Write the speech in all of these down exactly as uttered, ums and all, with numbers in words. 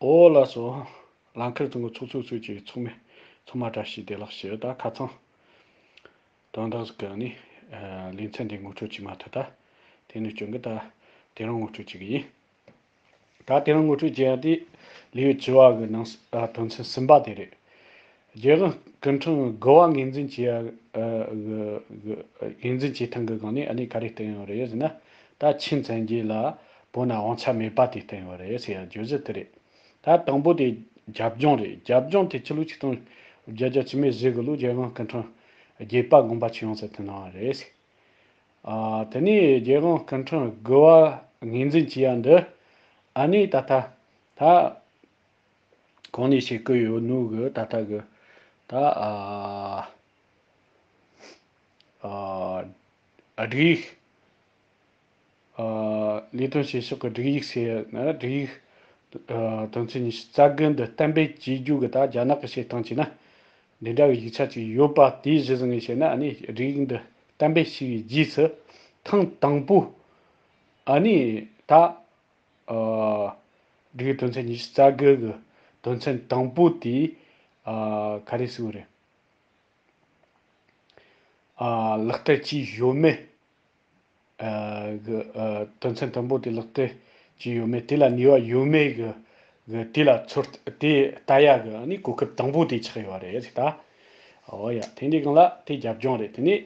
ཨོ་ལགས་སོ། ལམ་ཁར་ཚང་གི་ཚོགས་གཙོ་ཚོས་ཀྱི་ཚོགས་མི་ཚང་མ་བཀྲ་ཤིས་བདེ་ལེགས་ཞུ། ད་ཁ་ཚང་དོན་དག་གི་ནི་ལེ་ཚན་འདི་ངོ་སྤྲོད་བྱེད་མ་ཐུབ། ད་དེ་ནི་སྐྱོན་གི། ད་དེ་རིང་ངོ་སྤྲོད་བྱེད་གི་ཡིན། ད་དེ་རིང་ངོ་སྤྲོད་བྱེད་ཡ་དེ་ལེའུ་བཅུ་བ་གི་ནང་ཨ་དོན་ཚན་གསུམ་པ་དེ་རེད། རྒྱལ་དབང་སྐུ་ཕྲེང་དགུ་བ་ངོས་འཛིན་བྱེད་ཡ་ཨ་གི་གི་ངོས་འཛིན་བྱེད་སྟངས་གི་སྒང་ནས་ཨ་ནི་ག་རེ་བསྟན་ཡོད་རེད་ཟེར་ན། ད་ཆིན་བཙན་རྒྱལ་ལ་བོད་ན་དབང་ཆ་མེད་པ་དེ་བསྟན་ཡོད་རེད་ཟེར་ཡ་བརྗོད་གཞི་དེ་རེད། ད་དང་པོ་དེ་རྒྱབ་ལྗོངས་རེད། རྒྱབ་ལྗོངས་དེ་ཕྱི་ལོ་ཆིག་སྟོང་བརྒྱད་བརྒྱ་བཅུ་མེད་བཞི་གི་ལོ་རྒྱལ་དབང་སྐུ་ཕྲེང་བརྒྱད་པ་དགོངས་པ་ཆོས་དབྱིངས་ཟེར་དེ་གནང་བ་རེད། ཨ་དེ་ནས་རྒྱལ་དབང་སྐུ་ཕྲེང་དགུ་བ་ངོས་འཛིན་བྱེད་ཡ་འདི་ཨ་ནི་ད་ལྟ་ད་གོང་ནས་བཤད་ཀྱི་ཡོད་ནོ་གི་ད་ལྟ་གི་ད་ཨ་ཨ་སྒྲིག་ཡིག་ཨ་ལས་དོན་བྱེད་ཕྱོགས་ཀྱི་སྒྲིག་ཡིག་ཟེར་ན། སྒྲིག་ཡིག་ཨ་དོན་ཚན་ཉི་ཤུ་རྩ་དགུ་འདི་གཏན་འབེབས་བྱེད་རྒྱུ་གི་ད་རྒྱ་ནག་གི་བྱེད་སྟངས་བྱས་ན་འདི་འདྲ་གི་ཡིག་ཆ་ཅིག་ཡོད་པ། དེའི་གཞི་བཟུང་ནས་བཤད་ན་ཨ་ནི་སྒྲིག་ཡིག་འདི་གཏན་འབེབས་བྱས་པའི་རྗེས་སུ་ཐེངས་དང་པོ་ཨ་ནི་ད་ཨ་སྒྲིག་ཡིག་དོན་ཚན་ཉི་ཤུ་རྩ་དགུ་གི་དོན་ཚན་དང་པོ་དེ་ཨ་ག་རེ་ཟེར་དགོས་རེད། ཨ་ལག་བསྟར་བྱས་ཡོད་མེད། ཨ་གི་ཨ་དོན་ཚན་དང་པོ་དེ་ལག་བསྟར་བྱས་ཡོད་མེད། དེ་ལ་ནུས་པ་ཡོད་མེད་གི་གི་དེ་ལ་ཚོད་དེ་ལྟ་ཡ་གི་ཨ་ནི་གོ་སྐབས་དང་པོ་དེ་ཆགས་ཡོད་རེད་ད། ཨོ་ཡ། དེ་འདྲའི་སྒང་ལ་དེ་རྒྱབ་ལྗོངས་རེད། དེ་ནས་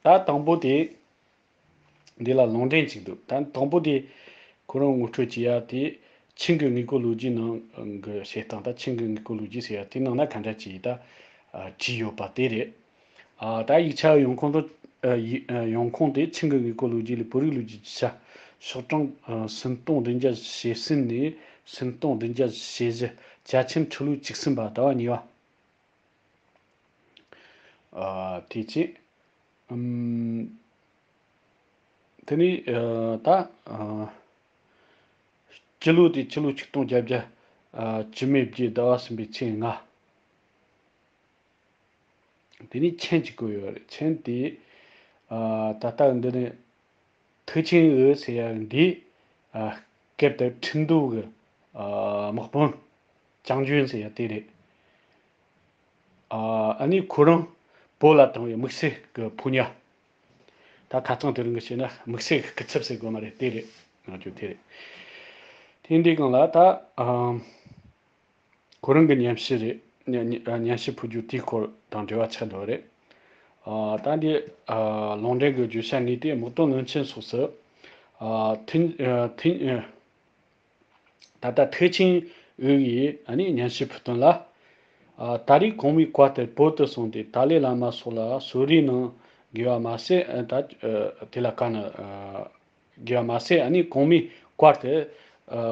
ད་དང་པོ་དེ་འདི་ལ་ལུང་འདྲེན་ཅིག་འདུག་ད་དང་པོ་དེ་ཁོ་རང་ངོ་སྤྲོད་བྱེད་ཡ་དེ་ཆིང་གི་དངོས་པོ་ལོ་རྒྱུས་ནང་གི་བཤད་སྟངས། ད་ཆིང་གི་དངོས་པོ་ལོ་རྒྱུས་ཟེར་ཡ་དེ་ནང་ན་ག་འདྲ་ཅིག་ད་ཨ་བྲིས་ཡོད་པ་དེ་རེད། ཨ་ད་ཡིག་ཆ་ཡོང་ཁུངས་དང་ཨ་ཡི་ཨ་ཡོང་ཁུངས་དེ་ཆིང་གི་དངོས་པོ་ལོ་རྒྱུས་ལས་བོད་རིགས་ལོ་རྒྱུས་ཀྱི་ཆ་ཤོག་གྲངས་ཨ་སུམ་སྟོང་བདུན་བརྒྱ་ཞེ་གསུམ་ནས་སུམ་སྟོང་བདུན་བརྒྱ་ཞེ་བཞི། བཅའ་ཆེན་ཁྲི་ལོ་བཅུ་གསུམ་པ་ཟླ་བ་གཉིས་པ། ཨ་དེ་བྱས། ཨམ། དེ་ནས་ཨ་ད་ཨ་སྤྱི་ལོ་དེ་ཕྱི་ལོ་ཆིག་སྟོང་བརྒྱད་བརྒྱ་ཨ་བཅུ་མེད་བརྒྱད་ཟླ་བ་གསུམ་པའི་ཚེས་ལྔ། དེ་ནས་མཆན་གཅིག་བཀོད་ཡོད་རེད། མཆན་དེ་ཨ་ད་ལྟ་འདི་ནས་ཐེག་ཆེན་འོད་ཟེར་ཡ་འདི་ཨ་སྐད་དུ་ཁྲིན་ཏུའུ་གི་ཨ་དམག་དཔོན་ཅང་ཅུན་ཟེར་ཡ་དེ་རེད། ཨ་ཨ་ནི་ཁོ་རང་བོད་ལ་བཏང་བའི་དམིགས་བསལ་གྱི་ཕོ་ཉ། ད་ཁ་རྩང་དེ་རིང་གི་བཤད་ན་དམིགས་བསལ་གྱི་སྐུ་ཚབ་ཟེར་དགོས་མ་རེད། དེ་རེད། ང་ཚོ་དེ་རེད། དེ་འདྲའི་སྒང་ལ་ད་ཨ་ཁོ་རང་གི་སྙན་ཞུ་རེད། སྙན་སྙན་ཞུ་ཕུལ་རྒྱུ་དེའི་སྐོར་དང་འབྲེལ་བ་ཆགས་འདུག་རེད། ཨ་ད་འདི་ཨ་ལུང་འདྲེན་གྱི་བརྗོད་བྱ་དངོས་དེ་དམག་དོན་བློན་ཆེན་སོགས་སུ་ཨ་ཐིན་ཨ་ཐིན་ཨ། ད་ལྟ་ཐེག་ཆེན་འོད་ཀྱིས་ཨ་ནི་སྙན་ཞུ་ཕུལ་དོན་ལ། ཨ་ད་རེས་གོང་མའི་བཀའ་ལྟར་བོད་དུ་སོང་སྟེ་ཏཱ་ལའི་བླ་མ་སོགས་ལ་གསོལ་རས་གནང་དགོས་པ་མ་ཟད། ཨ་ད་ཨ་དེ་ལ་བཀའ་གནང་ཨ་དགོས་པ་མ་ཟད། ཨ་ནི་གོང་མའི་བཀའ་ལྟར་ཨ་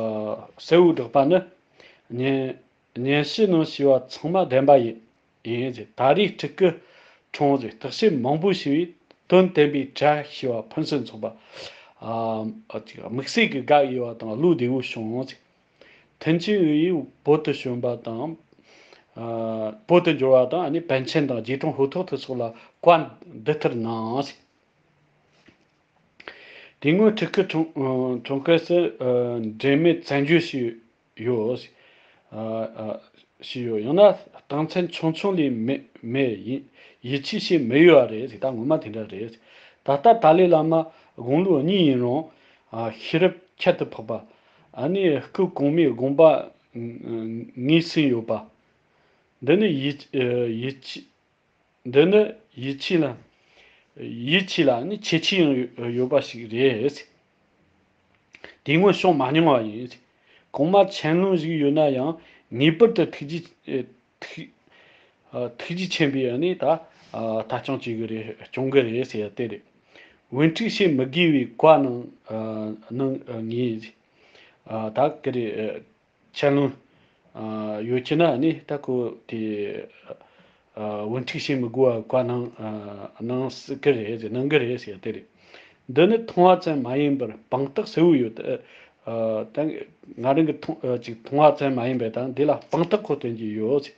གསལ་བོ་བསྒྲགས་པ་ནི། སྙན་སྙན་ཞུ་ནང་ཞུས་པ་ཚང་མ་བདེན་པ་ཡིན། ཡིན་ཟེར། ད་རེས་སྤྲུལ་སྐུ་འཁྲུངས་ཟེར། བརྟག་དཔྱད་མང་པོ་ཞུས་པས་དོན་བདེན་པའི་གྲལ་ཞུ་བ་ཕུན་སུམ་ཚོགས་པ། ཨ་ཨ་ཅིག་དམིགས་བསལ་གྱི་དགའ་འོས་པ་དང་བློ་བདེ་བོ་བྱུང་ཟེར། ཐེག་ཆེན་འོད་ཡིས་བོད་དུ་བྱོན་པ་དང་། ཨ་བོད་དུ་འབྱོར་བ་དང་། ཨ་ནི་པཎ་ཆེན་དང་རྗེ་དྲུང་ཧོར་ཐོག་ཐུ་སོགས་ལ་བཀའ་འདི་ལྟར་གནང་ཟེར། དེ་སྔོན་སྤྲུལ་སྐུ་འཁྲུངས་འཁྲུངས་སྐབས་སུ་ཨ་འབྲེལ་མེད་བཙན་བྱོལ་ཞིག་ཡོད། ཨ་ཨ་ཞིག་ཡོད། ཡང་ན་རྟགས་མཚན་ཆུང་ཆུང་ལས་མེད་མེད། ཡིད་ཡིད་ཆེས་བྱེད་མི་འོས་པ་རེད་ཟེར། ད་ངོ་མ་དེ་འདྲ་རེད། ད་ལྟ་ཏཱ་ལའི་བླ་མ་དགུང་ལོ་གཉིས་ཡིན་རུང་ཨ་ཤེས་རབ་ཁྱད་དུ་འཕགས་པ། ཨ་ནི་སྐུ་གོང་མའི་དགོངས་པ་ངེས་ཟིན་ཡོད་པ། འདི་ནི་ཡིད་ཡིད་ཆེས། འདི་ནི་ཡིད་ཆེས་ལ་ཡིད་ཆེས་ལ་ནི་ཁྱད་ཆོས་ཡང་ཡོད་པ་ཞིག་རེད། དེ་སྔོན་བྱུང་མ་མྱོང་བ་ཡིན། གོང་མ་མཚན་ལུང་ཞིག་ཡོད་ན་ཡང་ངེས་པར་དུ་ཐུགས་རྗེ་ཐུགས་ཐུགས་རྗེ་ཆེན་པོས་ནི་ད་ལྟ་སྐྱོང་བྱེད་གི་རེད། སྐྱོང་གི་རེད་ཟེར་ཡ་དེ་རེད། འོས་འཁྲུག་བྱེད་མི་དགོས་པའི་བཀའ་གནང་གནང་ངེས། ད་གི་རེད། ཆད་ལོང་ཡོད་ཀྱི་ན་ནི་ད་ཁོ་དེ་འོས་འཁྲུག་བྱེད་མི་དགོས་པ་བཀའ་གནང་གནང་སྲིད་ཀྱི་རེད། གནང་གི་རེད་ཟེར་དེ་རེད། འདི་ནི་མཐོང་བ་ཙམ་མ་ཡིན་པར་དཔང་རྟགས་གསལ་བོ་ཡོད། ད་ང་རང་གི་མཐོང་ཅིག་མཐོང་བ་ཙམ་མ་ཡིན་པར་ད་འདི་ལ་དཔང་རྟགས་ཁོ་སྟོན་གྱི་ཡོད།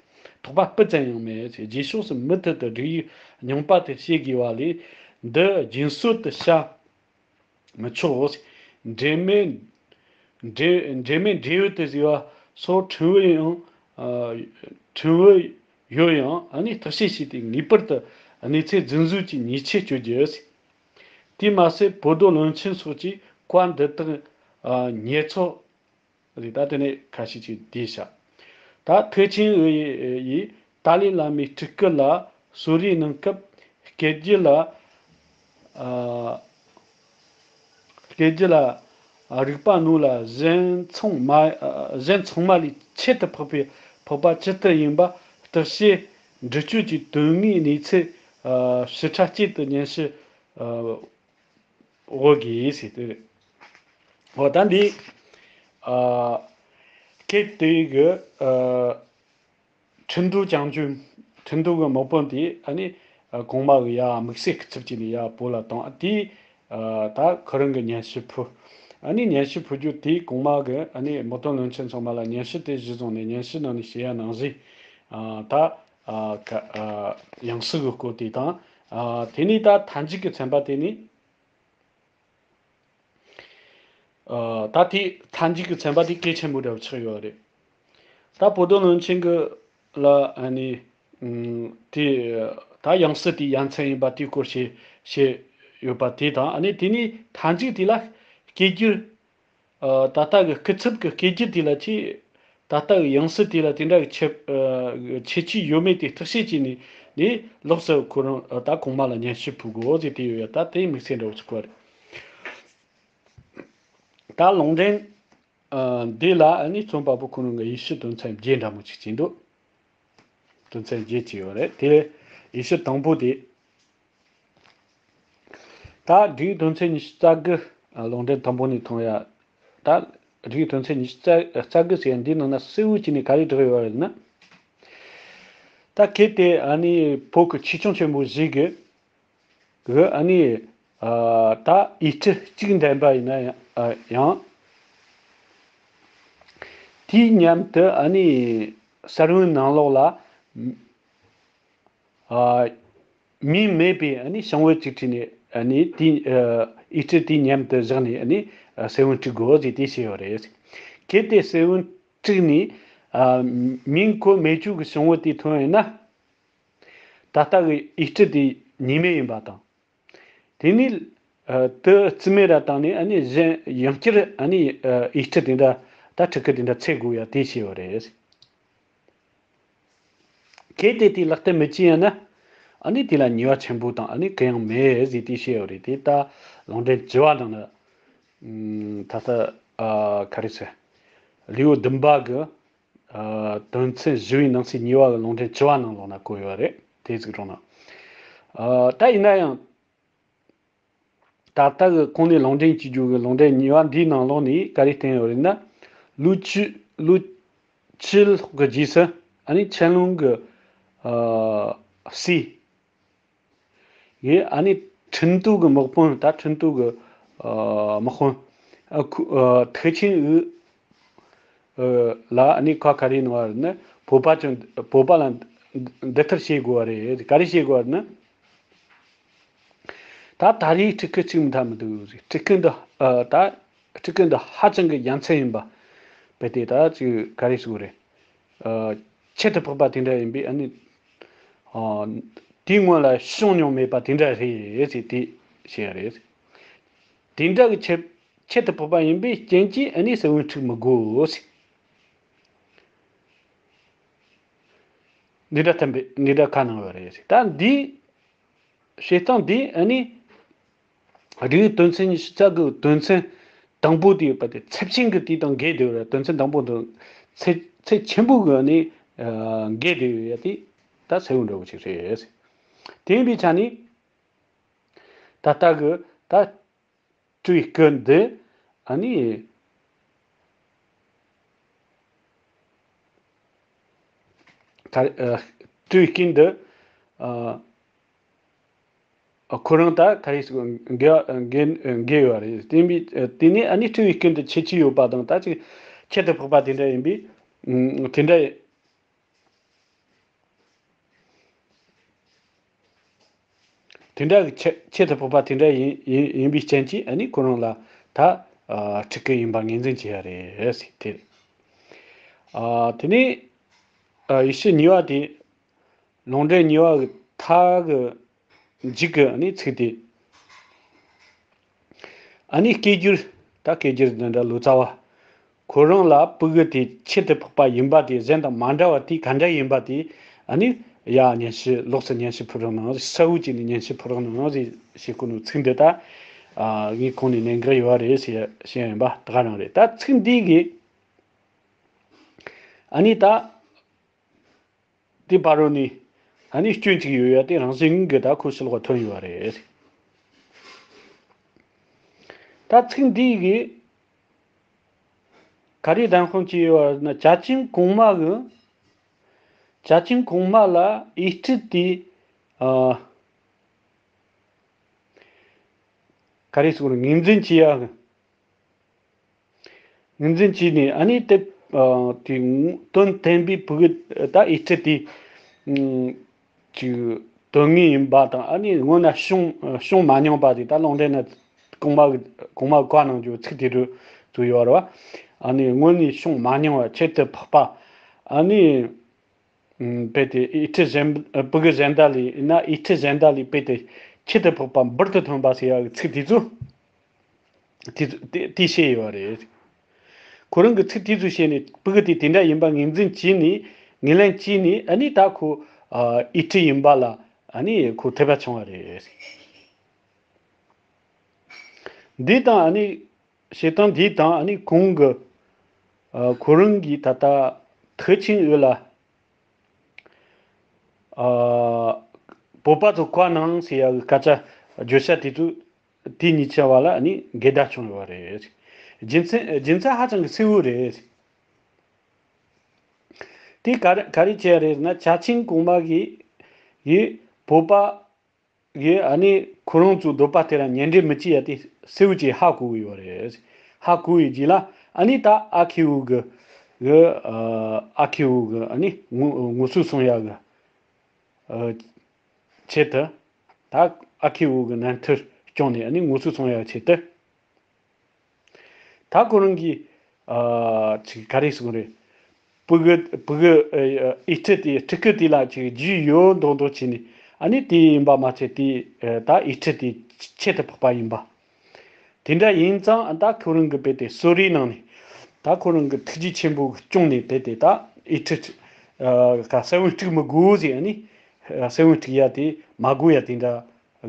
དོགས་པ་སྤུ་ཙམ་ཡང་མེད། རྗེས་ཕྱོགས་སུ་མུ་མཐུད་དུ་སྒྲིག་ཡིག་རྙིང་པ་དེ་བྱེད་དགོས་པ་ལས་འདི་རྒྱུན་སྲོལ་དུ་བྱ། མི་ཆོག་འབྲེལ་མེད་འབྲེལ་འབྲེལ་མེད་འབྲེལ་ཡོད་དུ་ཟེར་བ་ སོགས་ཕྲན་བུ་ཡང་ཨ་ཕྲན་བུ་ཡོད་ཡང་ཨ་ནི་བརྟག་དཔྱད་བྱས་ཏེ་ངེས་པར་དུ་གནས་ཚད་རྫུན་བཟོ་གྱི་ཉེས་ཆད་གཅོད་རྒྱུ། དེས་མ་ཟད་བོད་རྡོ་ལུང་ཆེན་སོགས་ཀྱི་བཀའ་འདི་དག་ཨ་ཉེས་ཚོགས་རེད། ད་དེ་ནས་ཁ་ཤས་ཅིག་བསྡུས་བཞག་ད་ཐེག་ཆེན་ཡི་ཡིས་ཏཱ་ལའི་བླ་མའི་སྤྲུལ་སྐུ་ལ་གསོལ་རས་གནང་སྐབས་སྐད་རྒྱུད་ལ་ཨ་སྐད་རྒྱུད་ལ་ཨ་རིག་པ་རྣོ་ལ་གཞན་ཚང་མ་ཨ་གཞན་ཚང་མ་ལས་ཁྱད་དུ་འཕགས་པའི་འཕགས་པ་ཇི་ལྟར་ཡིན་པ་བརྟག་དཔྱད་འདྲི་གཅོད་ཀྱི་དོན་དངོས་གནས་ཚུལ་ཨ་ཞིབ་ཕྲ་གཅིག་ཏུ་ཉན་ཞིབ་ཨ་འོ་དགོས་ཟེར་དེ་རེད། འོ་ད་འདི་ཨ་སྐད་དེ་གི་ཨ་ཁྲིན་ཏུའུ་ཅང་ཅུན། ཁྲིན་ཏུའུ་གི་དམག་དཔོན་དེ་ཨ་ནི་ཨ་གོང་མ་གི་ཡ་དམིགས་བསལ་སྐུ་ཚབ་བྱས་ནས་ཡ་བོད་ལ་བཏང་། ཨ་དེས་ཨ་ད་ཁོ་རང་གི་སྙན་ཞུ་ཕུལ། ཨ་ནི་སྙན་ཞུ་ཕུལ་རྒྱུ་དེ་གོང་མ་གི་ཨ་ནི་དམག་དོན་བློན་ཆེན་ཚང་མ་ལ་སྙན་ཞུ་དེ་གཞི་བཟུང་ནས་སྙན་ཞུ་ནང་ནས་བཤད་ཡ་ནང་བཞིན་ཨ་ད་ཨ་ཀ་ཨ་ཡང་སྲིད་གི་སྐོར་དེ་དང་། ཨ་དེ་ནས་ད་མཐའ་མཇུག་གི་ཚན་པ་དེ་ནི། ཨ་ད་དེ་མཐའ་མཇུག་གི་ཚན་པ་དེ་གལ་ཆེན་པོ་འདྲ་བོ་ཆགས་ཡོད་རེད། ད་བོད་དོན་བློན་ཆེན་གི་ལ་ཨ་ནི་ཨུམ་དེ་ད་ཡང་སྲིད་དེའི་ཡ་མཚན་ཡིན་པ་དེའི་སྐོར་བཤད་བཤད་ཡོད་པ་དེ་དང་། ཨ་ནི་དེ་ནས་མཐའ་མཇུག་དེ་ལ་སྐད་སྒྱུར་ཨ་ད་ལྟ་གི་སྐུ་ཚབ་ཀྱི་སྐད་སྒྱུར་དེ་ལ་ཅིག་ད་ལྟ་གི་ཡང་སྲིད་དེ་ལ་དེ་འདྲ་གི་ཁྱད་ཨ་ཁྱད་ཆོས་ཡོད་མེད་དེ་བརྟག་དཔྱད་བྱས་ནས་ནས་ལོགས་སུ་ཁོ་རང་ཨ་ད་གོང་མ་ལ་སྙན་ཞུ་ཕུལ་དགོས་ཟེར་དེ་ཡོད་ཡ། ད་དེ་དམིགས་བསལ་འདྲ་བོ་ཆགས་པ་རེད། ད་ལུང་འདྲེན་ཨ་འདི་ལ་ཨ་ནི་རྩོམ་པ་པོ་ཁོ་རང་གི་ཡིག་ཆ་དོན་ཚན་བརྒྱད་འདྲ་མོ་ཅིག་བྲིས་འདུག་དོན་ཚན་བརྒྱད་ཅིག་ཡོད་རེད། དེ་ཡིག་ཆ་དང་པོ་དེ། ད་སྒྲིག་དོན་ཚན་ཉི་ཤུ་རྩ་དགུ། ཨ་ལུང་འདྲེན་དང་པོ་ནས་མཐོང་ཡ། ད་སྒྲིག་དོན་ཚན་ཉི་ཤུ་རྩ་རྩ་དགུ་ཟེར་ཡ་འདི་ནང་ན་གསལ་བོ་བྱས་ནས་ག་རེ་བསྒྲགས་ཡོད་རེད་ན། ད་གལ་ཏེ་ཨ་ནི་བོད་ཀྱི་ཆོས་སྐྱོང་ཆེན་པོ་བཞི་གི་གི་ཨ་ནི་ཨ་ད་ཡིག་ཁྲི་གཅིག་འདྲེན་པ་ཡིན་ན་ཡང་། དེའི་མཉམ་དུ་ཨ་ནི་ས་བོན་ནང་ལོགས་ལ་ཨ་མིང་མེད་པའི་ཨ་ནི་བྱང་བུ་གཅིག་བྲིས་ནས། ཨ་ནི་དེའི་ཨ་ཡིག་ཁྲི་དེའི་མཉམ་དུ་བཞག་ནས་ཨ་ནི་ཨ་ས་བོན་བྲིས་དགོས་ཟེར་དེ་བཤད་ཡོད་རེད། གལ་ཏེ་ས་བོན་བྲིས་ནས་ཨ་མིང་ཁོ་མེད་ཅུག་གི་བྱང་བུ་དེ་ཐོན་ཡོད་ན། ད་ལྟ་གི་ཡིག་ཁྲི་དེ་ཉེས་མེད་ཡིན་པ་དང་། དེ་ནས་ཨ་དེ་རྩིས་མེད་ར་བཏང་ནས་ཨ་ནི་གཞན་ཡང་བསྐྱར་ཨ་ནི་ཨ་ཡིག་ཁྲི་དེ་འདྲ་ད་ཁྲི་ཁ་དེ་འདྲ་འཚོལ་དགོས་ཡ་དེ་བཤད་ཡོད་རེད། གལ་ཏེ་དེ་ལག་བསྟར་མི་བྱེད་ཡ་ན། ཨ་ནི་དེ་ལ་ཉེས་པ་ཆེན་པོ་དང་ཨ་ནི་གུ་ཡངས་མེད་ཟེར་དེ་བཤད་ཡོད་རེད། དེ་ད་ལུང་འདྲེན་བཅུ་པ་ནང་ན་ཨུམ་ད་ལྟ་ཨ་ག་རེ་ཟེར། ལེའུ་བདུན་པ་གི་ཨ་དོན་ཚན་བཞི་བའི་ནང་གསེས་གཉིས་པ་གི་ལུང་འདྲེན་བཅུ་པ་ནང་ལོགས་ན་བཀོད་ཡོད་རེད། དེ་ཟིག་རོང་ན། ཨ་ད་ཡིན་ན་ཡང་། ད་ལྟ་གི་གོང་ནས་ལུང་འདྲེན་བྱེད་རྒྱུ་གི་ལུང་འདྲེན་གཉིས་པ་འདིའི་ནང་ལོགས་ནས་ག་རེ་བསྟན་ཡོད་རེད་ན། ལུས་ཆུ་ལུས་ཆུ་ལྷོག་གི་རྗེས་སུ་ཨ་ནི་ཆན་ལུང་གི་ཨ་སྲས་ཡིས་ཨ་ནི་ཁྲིན་ཏུའུ་གི་དམག་དཔོན། ད་ཁྲིན་ཏུའུ་གི་ཨ་དམག་དཔོན་ཨ་ཁུ་ཨ་ཐེག་ཆེན་ཨུ་ཨ་ལ་ཨ་ནི་ཁ་ག་རེ་གནང་བ་རེད་ན། བོད་པ་ཚོ་བོད་པ་ལ་འདི་ལྟར་བྱེད་དགོས་པ་རེད། ག་རེ་བྱེད་དགོས་པ་རེད་ན། ད་ད་རེས་ཁྲི་ཁ་གཅིག་མི་ཐག་མི་འདུག་ཁྲི་ཁ་འདི་ཨ་ད་ཁྲི་ཁ་འདི་ཧ་ཅང་གི་ཡ་མཚན་ཡིན་པ། དཔེ་དེ་ད་ཅིག་ག་རེ་ཟེར་དགོས་རེད། ཨ་ཁྱད་དུ་འཕགས་པ་དེ་འདྲ་ཡིན་པས། ཨ་ནི་ཨ་དེའི་སྔོན་ལ་བྱུང་མྱོང་མེད་པ་དེ་འདྲ་རེད་ཟེར་དེ་བཤད་རེད། དེ་འདྲ་གི་ཁྱད་ཁྱད་དུ་འཕགས་པ་ཡིན་པའི་རྐྱེན་གྱིས་ཨ་ནི་ས་བོན་འཁྲུག་མི་དགོས་ཟེར། འདི་འདྲ་ཐམས་ཅད་འདི་འདྲ་ཁ་གནང་བ་རེད་ཟེར། ད་འདི་བྱེད་སྟངས་འདི་ཨ་ནི་རིགས་དོན་ཚན་ཉི་ཤུ་རྩ་དགུ་དོན་ཚན་དང་པོ་དེ་ཡོད་པ་དེ་ཚབས་ཆེན་གྱི་དེ་དང་འགལ་བསྡད་ཡོད་རེད། དོན་ཚན་དང་པོ་དང་ཚད་ཚད་ཆེན་པོ་གི་ཨ་ནི་འགལ་བསྡད་ཡོད་ཡ་དེ་ད་གསལ་བོ་འདྲ་བོ་ཅིག་རེད། དེ་ཡིན་པའི་ཆ་ནས་ད་ལྟ་གི་ད་སྤྲུལ་བའི་སྐུ་འདི་ཨ་ནི་ད་ཨ་སྤྲུལ་བའི་སྐུ་འདི་ཨ་ཁོ་རང་ད་ག་རེ་ཟེར་དགོས། འགལ་འགལ་འགལ་ཡོད་རེད། དེ་ཡིན་པའི་དེ་ནས་ཨ་ནི་སྤྲུལ་བའི་སྐུ་འདི་ཁྱད་ཆོས་ཡོད་པ་དང་ད་ཅིག་ཁྱད་དུ་འཕགས་པ་དེ་འདྲ་ཡིན་པས་དེ་འདྲ། དེ་འདྲ་གི་ཁྱད་ཁྱད་དུ་འཕགས་པ་དེ་འདྲ་ཡིན་ཡིན་ཡིན་པའི་རྐྱེན་གྱིས་ཨ་ནི་ཁོ་རང་ལ་ད་ཨ་ཁྲི་སྐུ་ཡིན་པ་ངོས་འཛིན་བྱས་ཡ་རེད་ཟེར་དེ་རེད། ཨ། དེ་ནས་ཨ། ཡེ་ཤུ་གཉིས་པ་དེ། ལུང་འདྲེན་གཉིས་པ་གི་མཐའ་གི་མཇུག་གི་ཨ་ནི་ཚིག་དེ། ཨ་ནི་སྐད་སྒྱུར། ད་སྐད་སྒྱུར་འདི་འདྲ་ལོ་ཙཱ་བ། ཁོ་རང་ལ་ཕྲུ་གུ་དེ་ཁྱད་དུ་འཕགས་པ་ཡིན་པ་དེ། གཞན་དང་མ་འདྲ་བ་དེ་ག་འདྲ་ཡིན་པ་དེ། ཨ་ནི་ཡ་སྙན་ཞུ། ལོགས་སུ་སྙན་ཞུ་ཕུལ་རོགས་གནང་། གསལ་བོ་བྱས་ནས་སྙན་ཞུ་ཕུལ་རོགས་གནང་ཟེར་ཞེས་གོ་ནོ་ཚིག་འདི། ད་ཨ། ངས་གོང་ནས་ནན་གི་ཡོད་རེད་ཟེར་ཡ་ཡིན་པ་ད་ག་རང་རེད། ད་ཚིག་འདི་གིས་ཨ་ནི་ད། དེ་བར་རུ་ནི་ཨ་ནི་སྐྱོན་གཅིག་ཡོད་ཡ་དེ་རང་བཞིན་གྱིས་ད་ཁོའི་ཕྱི་ལོགས་ཐོན་ཡོད་རེད། ད་ཚིག་འདི་གིས་ག་རེ་བདེན་དཔང་བྱས་ཡོད་ན། བྱ་ཅན་གོང་མ་གི། བྱ་ཅན་གོང་མ་ལ་ཡིག་འཕྲུལ་དེ། ཨ། ག་རེ་ཟེར་དགོས་རེད། ངོས་འཛིན་བྱེད་ཡ་གི། ངོས་འཛིན་བྱས་ནས་ཨ་ནི་དེ། ཨ། དེ་དོན་བདེན་པའི་ཕྲུ་གུ་ད་ཡིག་འཕྲུལ་དེ་ཅིག་དོན་དངོས་ཡིན་པ་དང་། ཨ་ནི་སྔོན་ན་བྱུང་བྱུང་མ་མྱོང་བ་དེ། ད་ལུང་འདྲེན་ན་གོང་མ་གི་གོང་མ་གི་བཀའ་གནང་རྒྱུ་ཚིག་དེ་རུ་ཚུད་ཡོད་རེད་བ། ཨ་ནི་སྔོན་ནས་བྱུང་མ་མྱོང་བ། ཁྱད་དུ་འཕགས་པ། ཨ་ནི། ཨ། རྦད་དེ་ཡིག་འཕྲུལ་གཞན། ཕྲུ་གུ་གཞན་དག་ལས་ཡིན་ན། ཡིག་འཕྲུལ་གཞན་དག་ལས་རྦད་དེ་ཁྱད་དུ་འཕགས་པ། འབུར་དུ་ཐོན་པ་ཟེར་ཡག་གི་ཚིག་དེ་ཚོ། དེ་ཚོ་དེ་དེ་བཤད་ཡོད་རེད། ཁོ་རང་གིས་ཚིག་དེ་ཚོ་བཤད་ནས། ཕྲུ་གུ་དེ་དེ་འདྲ་ཡིན་པ་ངོས་འཛིན་བྱས་ནས། ངོས་ལེན་བྱས་ནས། ཨ་ནི་ད་ཁོ། ཨ། ཡིག་འཕྲུལ་ཡིན་པ་ལ་ཨ་ནི་ཁོ་ཐོས་པ་བྱུང་བ་རེད། འདི་དང་ཨ་ནི། བྱེད་སྟངས་འདི་དང་ཨ་ནི་གོང་གི། ཨ། ཁོ་རང་གིས་ད་ལྟ་ཐེག་ཆེན་འོད་ལ། ཨ། བོད་པ་ཚོ་བཀའ་གནང་ཟེར་ཡག་གི་སྐད་ཆ་བརྗོད་བྱ་དེ་ཚོ། དེ་གཉིས་ཆ་བ་ལ་ཨ་ནི་འགལ་ཟླ་བྱུང་ཡོད་རེད། རྒྱུ་མཚན། རྒྱུ་མཚན་ཧ་ཅང་གི་གསལ་བོ་རེད། དེ་ག་རེ་ག་རེ་བྱས་རེད་ན། བྱ་ཆེན་གོང་མ་གིས་ཡིས་བོད་པ་གིས་ཨ་ནི་ཁོ་རང་ཚོའི་འདོད་པ་དེ་ལ་ཉན་འགྲོ་མི་བྱེད་ཡ་དེ་གསལ་བོ་བྱས་ཧ་གོ་གི་ཡོད་རེད། ཧ་གོ་བའི་རྗེས་ལ་ཨ་ནི་ད་ཨ་ཁེའུ་གི་གི། ཨ། ཨ་ཁེའུ་གི་ཨ་ནི་ངུ་ངུ་ཚོད་སོང་ཡ་གི། ཨ། ཆེད་དུ། ད་ཨ་ཁེའུ་གི་རྣམ་ཐར་བསྐྱངས་ནས་ཨ་ནི་ངུ་ཚོད་སོང་ཡ་ཆེད་དུ། ད་ཁོ་རང་གིས། ཨ། ཅིག་ག་རེ་ཟེར་དགོས་རེད། ཕྲུ་གུ་ཕྲུ་གུ། ཨ། ཡིག་འཕྲུལ་དེ། ཕྲུ་གུ་དེ་ལ་ཅིག་རྒྱུས་ཡོད་མདོག་མདོག་བྱས་ནས། ཨ་ནི་དེ་ཡིན་པ་མ་ཚད་དེ། ཨ། ད་ཡིག་འཕྲུལ་དེ་ཁྱད་དུ་འཕགས་པ་ཡིན་པ། དེ་འདྲ་ཡིན་ཙང་ད་ཁོ་རང་གིས་རྦད་དེ་གསོལ་རས་གནང་ནས། ད་ཁོ་རང་གིས་ཐུགས་རྗེ་ཆེན་པོ་བསྐྱངས་ནས་རྦད་དེ་ད་ཡིག་འཕྲུལ། ཨ། ག་གསལ་བོ་སྒྲིག་མི་དགོས་ཟེར། ཨ་ནི་གསལ་བོ་སྒྲིག་ཡ་དེ་མ་དགོས་ཡ་དེ་འདྲ་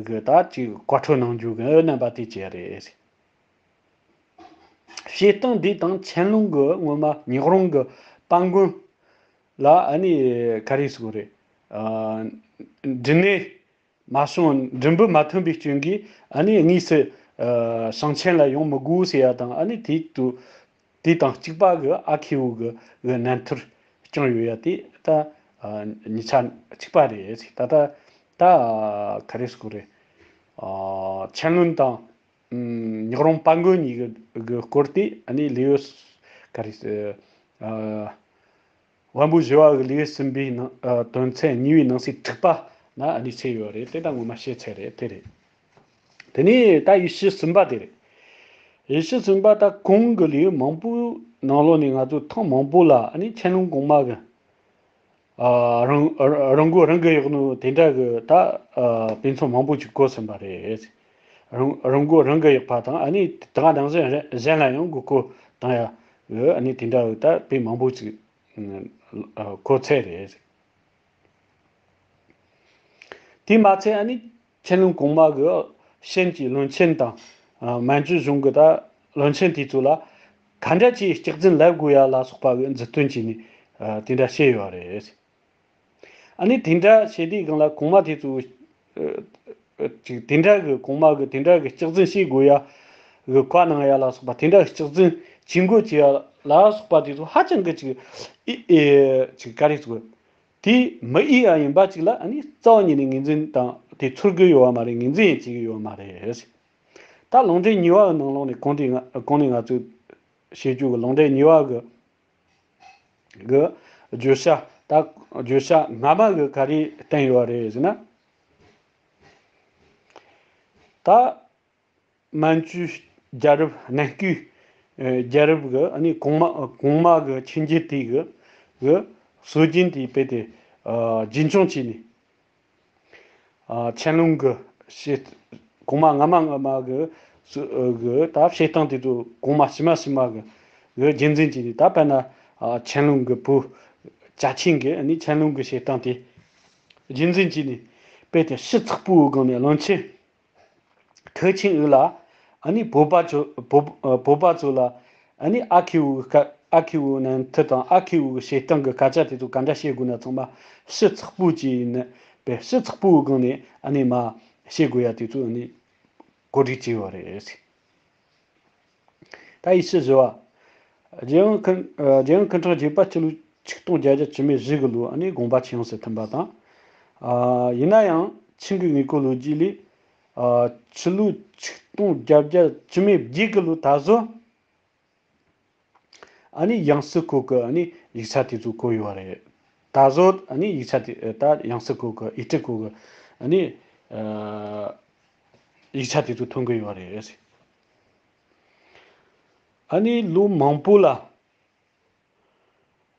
གི་ད་ཅིག་བཀའ་འཁྲོལ་གནང་རྒྱུ་གི་རྣམ་པ་དེ་བྱས་རེད། བཤད་སྟངས་འདི་དང་ཆན་ལུང་གི་སྔོན་མ་ཉག་རོང་གི་དཔལ་མགོན་ལ་ཨ་ནི་ག་རེ་ཟེར་དགོས་རེད། ཨ། མགྲིན་ནས་མ་བྱུང་། མགྲིན་པ་མ་ཐོན་པའི་རྐྱེན་གྱིས་ཨ་ནི་དངོས་སུ། ཨ། ཞིང་ཆེན་ལ་ཡོང་མི་དགོས་ཟེར་ཡ་དང་། ཨ་ནི་དེ་དུ་དེ་དང་གཅིག་པ་གི་ཨ་ཁེའུ་གི་གི་རྣམ་ཐར་བསྐྱངས་ཡོད་ཡ་དེ་ད། ཨ། གཉིས་ཆ་གཅིག་པ་རེད། ད་ད་ད་ག་རེ་ཟེར་དགོས་རེད། ཨ། ཆན་ལུང་དང་། ཨམ། ཉག་རོང་དཔལ་མགོན་གཉིས་ཀྱི་གི་སྐོར་དེ་ཨ་ནི་ལེའུ། ག་རེ། ཨ། དབང་པོ་བཞི་པ་གི་ལེའུ་གསུམ་པའི་ནང་། ཨ། དོན་ཚན་གཉིས་པའི་ནང་གསེས་དྲུག་པ་ན་ཨ་ནི་ཚུད་ཡོད་རེད། དེ་ད་ངོ་མ་བཤད་ཚར་རེད། དེ་རེད། དེ་ནས་ད་ཡེ་ཤུ་གསུམ་པ་དེ་རེད། ཡེ་ཤུ་གསུམ་པ་ད་གོང་གི་ལེའུ་མང་པོའི་ནང་ལོགས་ནས་ང་ཚོ་ཐེངས་མང་པོ་ལ་ཨ་ནི་ཆན་ལུང་གོང་མ་གི། ཨ། རང་རང་མགོ་རང་གིས་གཡོགས་ནོ་དེ་འདྲ་གི་ད། ཨ། དཔེ་མཚོན་མང་པོ་ཅིག་བཀོད་ཟིན་པ་རེད། རང་རང་མགོ་རང་གིས་གཡོགས་པ་དང་། ཨ་ནི་ད་ག་ནང་བཞིན་གཞན་ལ་ཡང་མགོ་སྐོར་བཏང་ཡ་གི་ཨ་ནི་དེ་འདྲ་གི་ད་དཔེ་མང་པོ་ཅིག། ཨ། བཀོད་ཚར་རེད། དེ་མ་ཚད་ཨ་ནི་ཆན་ལུང་གོང་མ་གིས་ཧྲན་གྱི་བློན་ཆེན་དང་། ཨ། མན་ཇུ་གཞུང་གི་ད་བློན་ཆེན་དེ་ཚོ་ལ་ག་འདྲ་ཅིག་སྐྱག་རྫུན་ལབ་དགོས་ཡ་ལ་སོགས་པ་གི་མཛུབ་སྟོན་བྱས་ནས། ཨ། དེ་འདྲ་བཤད་ཡོད་རེད། ཨ་ནི་དེ་འདྲ་བཤད་དུས་སྒང་ལ་གོང་མ་དེ་ཚོ། ཨ། ཅིག་དེ་འདྲ་གི་གོང་མ་གི་དེ་འདྲ་གི་སྐྱག་རྫུན་བཤད་དགོས་ཡ་གི་བཀའ་གནང་ཡ་ལ་སོགས་པ། དེ་འདྲ་གི་སྐྱག་རྫུན་བྱེད་འགོ་བྱེད་ཡ་ལ་སོགས་པ་དེ་ཚོ་ཧ་ཅང་གི་ཅིག། ཨི་ཨེ། ཅིག་ག་རེ་ཟེར་དགོས། དེ་མི་ཨི་ཨ་ཡིན་པ་ཅིག་ལ་ཨ་ནི་རྩ་བ་ཉིད་ནས་ངོས་འཛིན་དང་དེ་ཚོར་གི་ཡོད་པ་མ་རེད། ངོས་འཛིན་ཡང་བྱེད་ཀྱི་ཡོད་པ་མ་རེད། ད་ལུང་འདྲེན་གཉིས་པ་གི་ནང་ལོགས་ནས་གོང་དེ་ང་གོང་ནས་ང་ཚོས་བཤད་རྒྱུ་གི་ལུང་འདྲེན་གཉིས་པ་གི་གི་བརྗོད་བྱ། ད་བརྗོད་བྱ་སྔ་མ་གི་ག་རེ་བསྟན་ཡོད་རེད་ཟེར་ན། ད་མན་ཇུའི་རྒྱལ་རབས་གནས་སྐབས་ རྒྱལ་རབས་ཀྱི་ཨ་ནི་གོང་མ་གོང་མ་གི་ཆོས་རྒྱལ་དེ་གི་གི་སྲོལ་རྒྱུན་དེ་རྦད་དེ་རྒྱུན་འཁྱོངས་བྱས་ནས། ཨ་ཆན་ལུང་གི་བཤད། གོང་མ་སྔ་མ་སྔ་མ་གི་སུ་གི་ད་བཤད་སྟངས་དེ་ཚོ་གོང་མ་ཕྱི་མ་ཕྱི་མ་གི་གི་རྒྱུན་འཛིན་བྱས་ནས། ད་དཔེར་ན་ཨ་ཆན་ལུང་གི་བུ་ཅཱ་ཆིང་གིས་ཨ་ནི་ཆན་ལུང་གི་བཤད་སྟངས་དེ་རྒྱུན་འཛིན་བྱས་ནས། རྦད་དེ་ཕྱི་ཚགས་པོའི་སྒང་ནས་བློན་ཆེན་ཐེའུ་ཆིང་ཝུའུ་ལ་ཨ་ནི་བོད་པ་ཚོ་བོད་བོད་པ་ཚོ་ལ་ཨ་ནི་ཨ་ཁེ་ཝུའུ་གི་སྐད། ཨ་ཁེ་ཝུའུ་ནན་ཐི་དང་ཨ་ཁེ་ཝུའུ་གི་བཤད་སྟངས་གི་སྐད་ཆ་དེ་ཚོ་ག་འདྲ་བཤད་དགོས་ན་ཚང་མ་ཕྱི་ཚགས་པོ་བྱས་ནས་པའི་ཕྱི་ཚགས་པོའི་སྒང་ནས་ཨ་ནི་མར་བཤད་དགོས་ཡ་དེ་ཚོ་ཨ་ནི་གོ་སྒྲིག་བྱས་ཡོད་རེད། ད་ཡིག་ཆ་བཞི་བ། རྒྱལ་ཡོངས་ཁུལ་ཨ་རྒྱལ་ཡོངས་ཁུལ་ཁྲག་རྒྱས་པ་སྤྱི་ལོ་ཆིག་སྟོང་བརྒྱད་བརྒྱ་བཅུ་མེད་བཞི་གི་ལོ་ཨ་ནི་དགོངས་པ་ཆེ་ཡོངས་སུ་མཐུན་པ་དང་། ཨ་ཡིན་ན་ཡང་ཆིང་གི་དངོས་པོ་ལོ་རྒྱུས་ལས། ཨ་ཕྱི་ལོ་ཆིག་སྟོང་བརྒྱད་བརྒྱ་བཅུ་མེད་བརྒྱད་གི་ལོ་ད་གཟོད་ཨ་ནི་ཡང་སྲིད་སྐོར་གི་ཨ་ནི་ཡིག་ཆ་དེ་ཚོ་བཀོད་ཡོད་རེད། ད་གཟོད་ཨ་ནི་ཡིག་ཆ་དེ་ད་ཡང་སྲིད་སྐོར་གི་ཨེ་ཊི་སྐོར་གི་ཨ་ནི་ཨ་ཡིག་ཆ་དེ་ཚོ་ཐོན་གི་ཡོད་རེད། ཨ་ནི་ལོ་མང་པོ་ལ།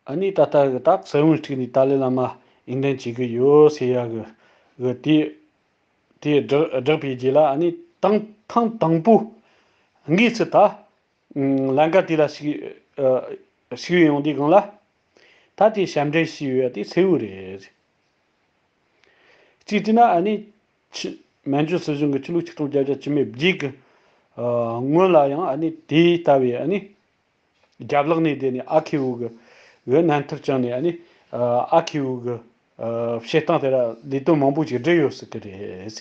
ཨ་ནི་ད་ལྟ་གི་ད་ས་བོན་ཊི་ནས་ཏཱ་ལའི་བླ་མ་འོས་འདེམས་བྱེད་གི་ཡོད་ཟེར་ཡ་གི་གི་དེ་དེ་བསྒྲགས་བསྒྲགས་པའི་རྗེས་ལ། ཨ་ནི་དང་ཐེངས་དང་པོ་དངོས་སུ་ད་ལམ་ཁ་དེ་ལ་ཞུགས་ཨ་ཞུགས་ཡོང་དུས་སྒང་ལ། ད་དེ་ཞབས་འདྲེན་ཞུས་ཡོད་དེ་སེའུ་རེད། གཅིག་བྱས་ན་ཨ་ནི་ཕྱི་མན་ཇུ་སྲིད་གཞུང་གི་ཕྱི་ལོ་ཆིག་སྟོང་བརྒྱད་བརྒྱ་བཅུ་མེད་བརྒྱད་གི་ཨ་སྔོན་ལ་ཡང་ཨ་ནི་དེ་ལྟ་བུའི་ཨ་ནི་རྒྱབ་ལོགས་ནས་བསྡད་ནས་ཨ་ཁེ་ཝུའུ་གི་གི་རྣམ་ཐར་བཅངས་ནས། ཨ་ནི་ཨ་ཁེ་ཝུའུ་གི་ཨ་བཤད་སྟངས་དེ་ལ་ལས་དོན་མང་པོ་ཞིག་བསྒྲུབས་ཡོད་སྲིད་གི་རེད།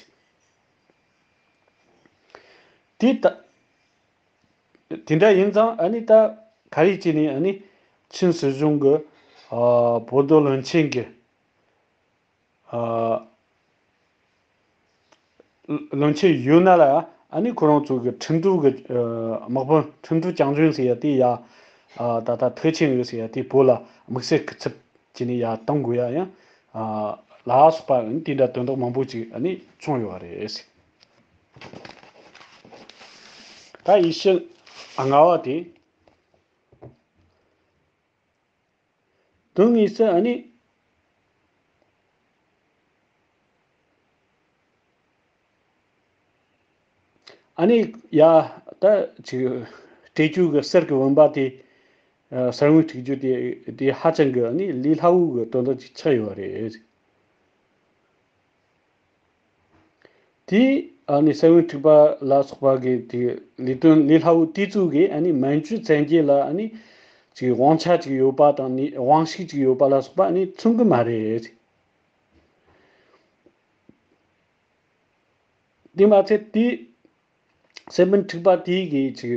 དེ་ལྟ་དེ་འདྲ་ཡིན་ཙང་ཨ་ནི་ད་ག་རེ་བྱས་ནས་ཨ་ནི་ཆིན་སྲིད་གཞུང་གི་ཨ་བོད་མདོ་བློན་ཆེན་གྱི་ཨ་བློན་ཆེན་ཡུན་ནན་ལ་ཨ་ནི་ཁོ་རང་ཚོ་གི་ཁྲིན་ཏུའུ་གི་ཨ་དམག་དཔོན། ཁྲིན་ཏུའུ་ཅང་ཅུན་ཟེར་ཡ་དེ་ཡ། ཨ་ད་ལྟ་ཐེའུ་ཆིང་ཝུའུ་ཟེར་ཡ་དེ་བོད་ལ་དམིགས་བསལ་སྐུ་ཚབ་བྱས་ནས་ཡར་གཏོང་དགོས་ཡ་ཡང་ཨ་ལ་སོགས་པ་ཨ་ནི་དེ་འདྲ་དོན་དག་མང་པོ་ཅིག་ཨ་ནི་བྱུང་ཡོད་པ་རེད། ད་ཡིག་ཆ་ལྔ་བ་དེ། དོན་དངོས་སུ་ཨ་ནི། ཨ་ནི་ཡ་ད་ཅིག་སྤྲད་རྒྱུ་གི་གསེར་གྱི་བུམ་པ་དེ། ཨ་ས་བོན་སྤྲད་རྒྱུ་དེ་དེ་ཧ་ཅང་གི་ཨ་ནི་ལས་སླ་བོ་གི་དོན་དག་ཅིག་ཆགས་ཡོད་པ་རེད། དེ་ཨ་ནི་ས་བོན་སྤྲད་པ་ལ་སོགས་པ་གི་དེ་ལས་དོན་ལས་སླ་བོ་དེ་ཚོ་གི་ཨ་ནི་མན་ཇུ་བཙན་རྒྱལ་ལ་ཨ་ནི་ཅིག་དབང་ཆ་ཅིག་ཡོད་པ་དང་ནི་དབང་ཤུགས་ཅིག་ཡོད་པ་ལ་སོགས་པ་ཨ་ནི་མཚོན་གི་མ་རེད། དེ་མ་ཚད་དེ་ས་བོན་སྤྲད་པ་དེ་གི་ཅིག་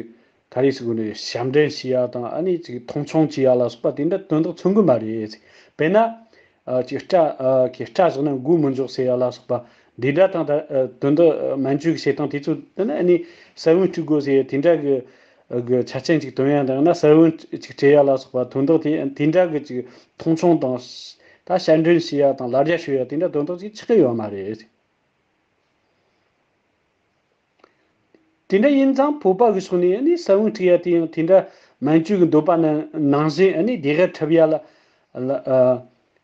ག་རེ་ཟེར་དགོས་རེད། ཞབས་འདྲེན་བྱེད་ཡ་དང་ཨ་ནི་ཅིག་མཐོང་ཆུང་བྱེད་ཡ་ལ་སོགས་པ་དེ་འདྲ་དོན་དག་མཚོན་གི་མ་རེད། དཔེར་ན་ཨ་ཅིག་སྐྲ་ཨ་གི་སྐྲ་བཞག་ན་མགོ་མི་འཇོག་ཟེར་ཡ་ལ་སོགས་པ་འདི་འདྲ་དང་། ད་ཨ་དོན་དག་མན་ཇུ་གི་བྱེད་སྟངས་དེ་ཚོ་དེ་ནི་ཨ་ནི་ས་བོན་སྤྲད་དགོས་ཟེར་ཡ་དེ་འདྲ་གི་གི་ཆ་རྐྱེན་ཅིག་བཏོན་ཡ་དང་། ན་ས་བོན་ཅིག་སྤྲད་ཡ་ལ་སོགས་པ་དོན་དག་དེ་དེ་འདྲ་གི་ཅིག་མཐོང་ཆུང་དང་། ད་ཞབས་འདྲེན་བྱེད་ཡ་དང་ལ་རྒྱ་ཞུ་ཡ་དེ་འདྲ་དོན་དག་ཅིག་ཆགས་ཀྱི་ཡོད་མ་རེད། དེ་འདྲ་ཡིན་ཙང་བོད་པ་གི་ཕྱོགས་ནས་ཨ་ནི་ས་བོན་སྤྲད་ཡ་དེ་ཡང་དེ་འདྲ་མན་ཇུ་གི་འདོད་པ་ནང་ནང་བཞིན་ཨ་ནི་སྡེ་དགེ་འཁྲབ་ཡ་ལ་ལ་ཨ་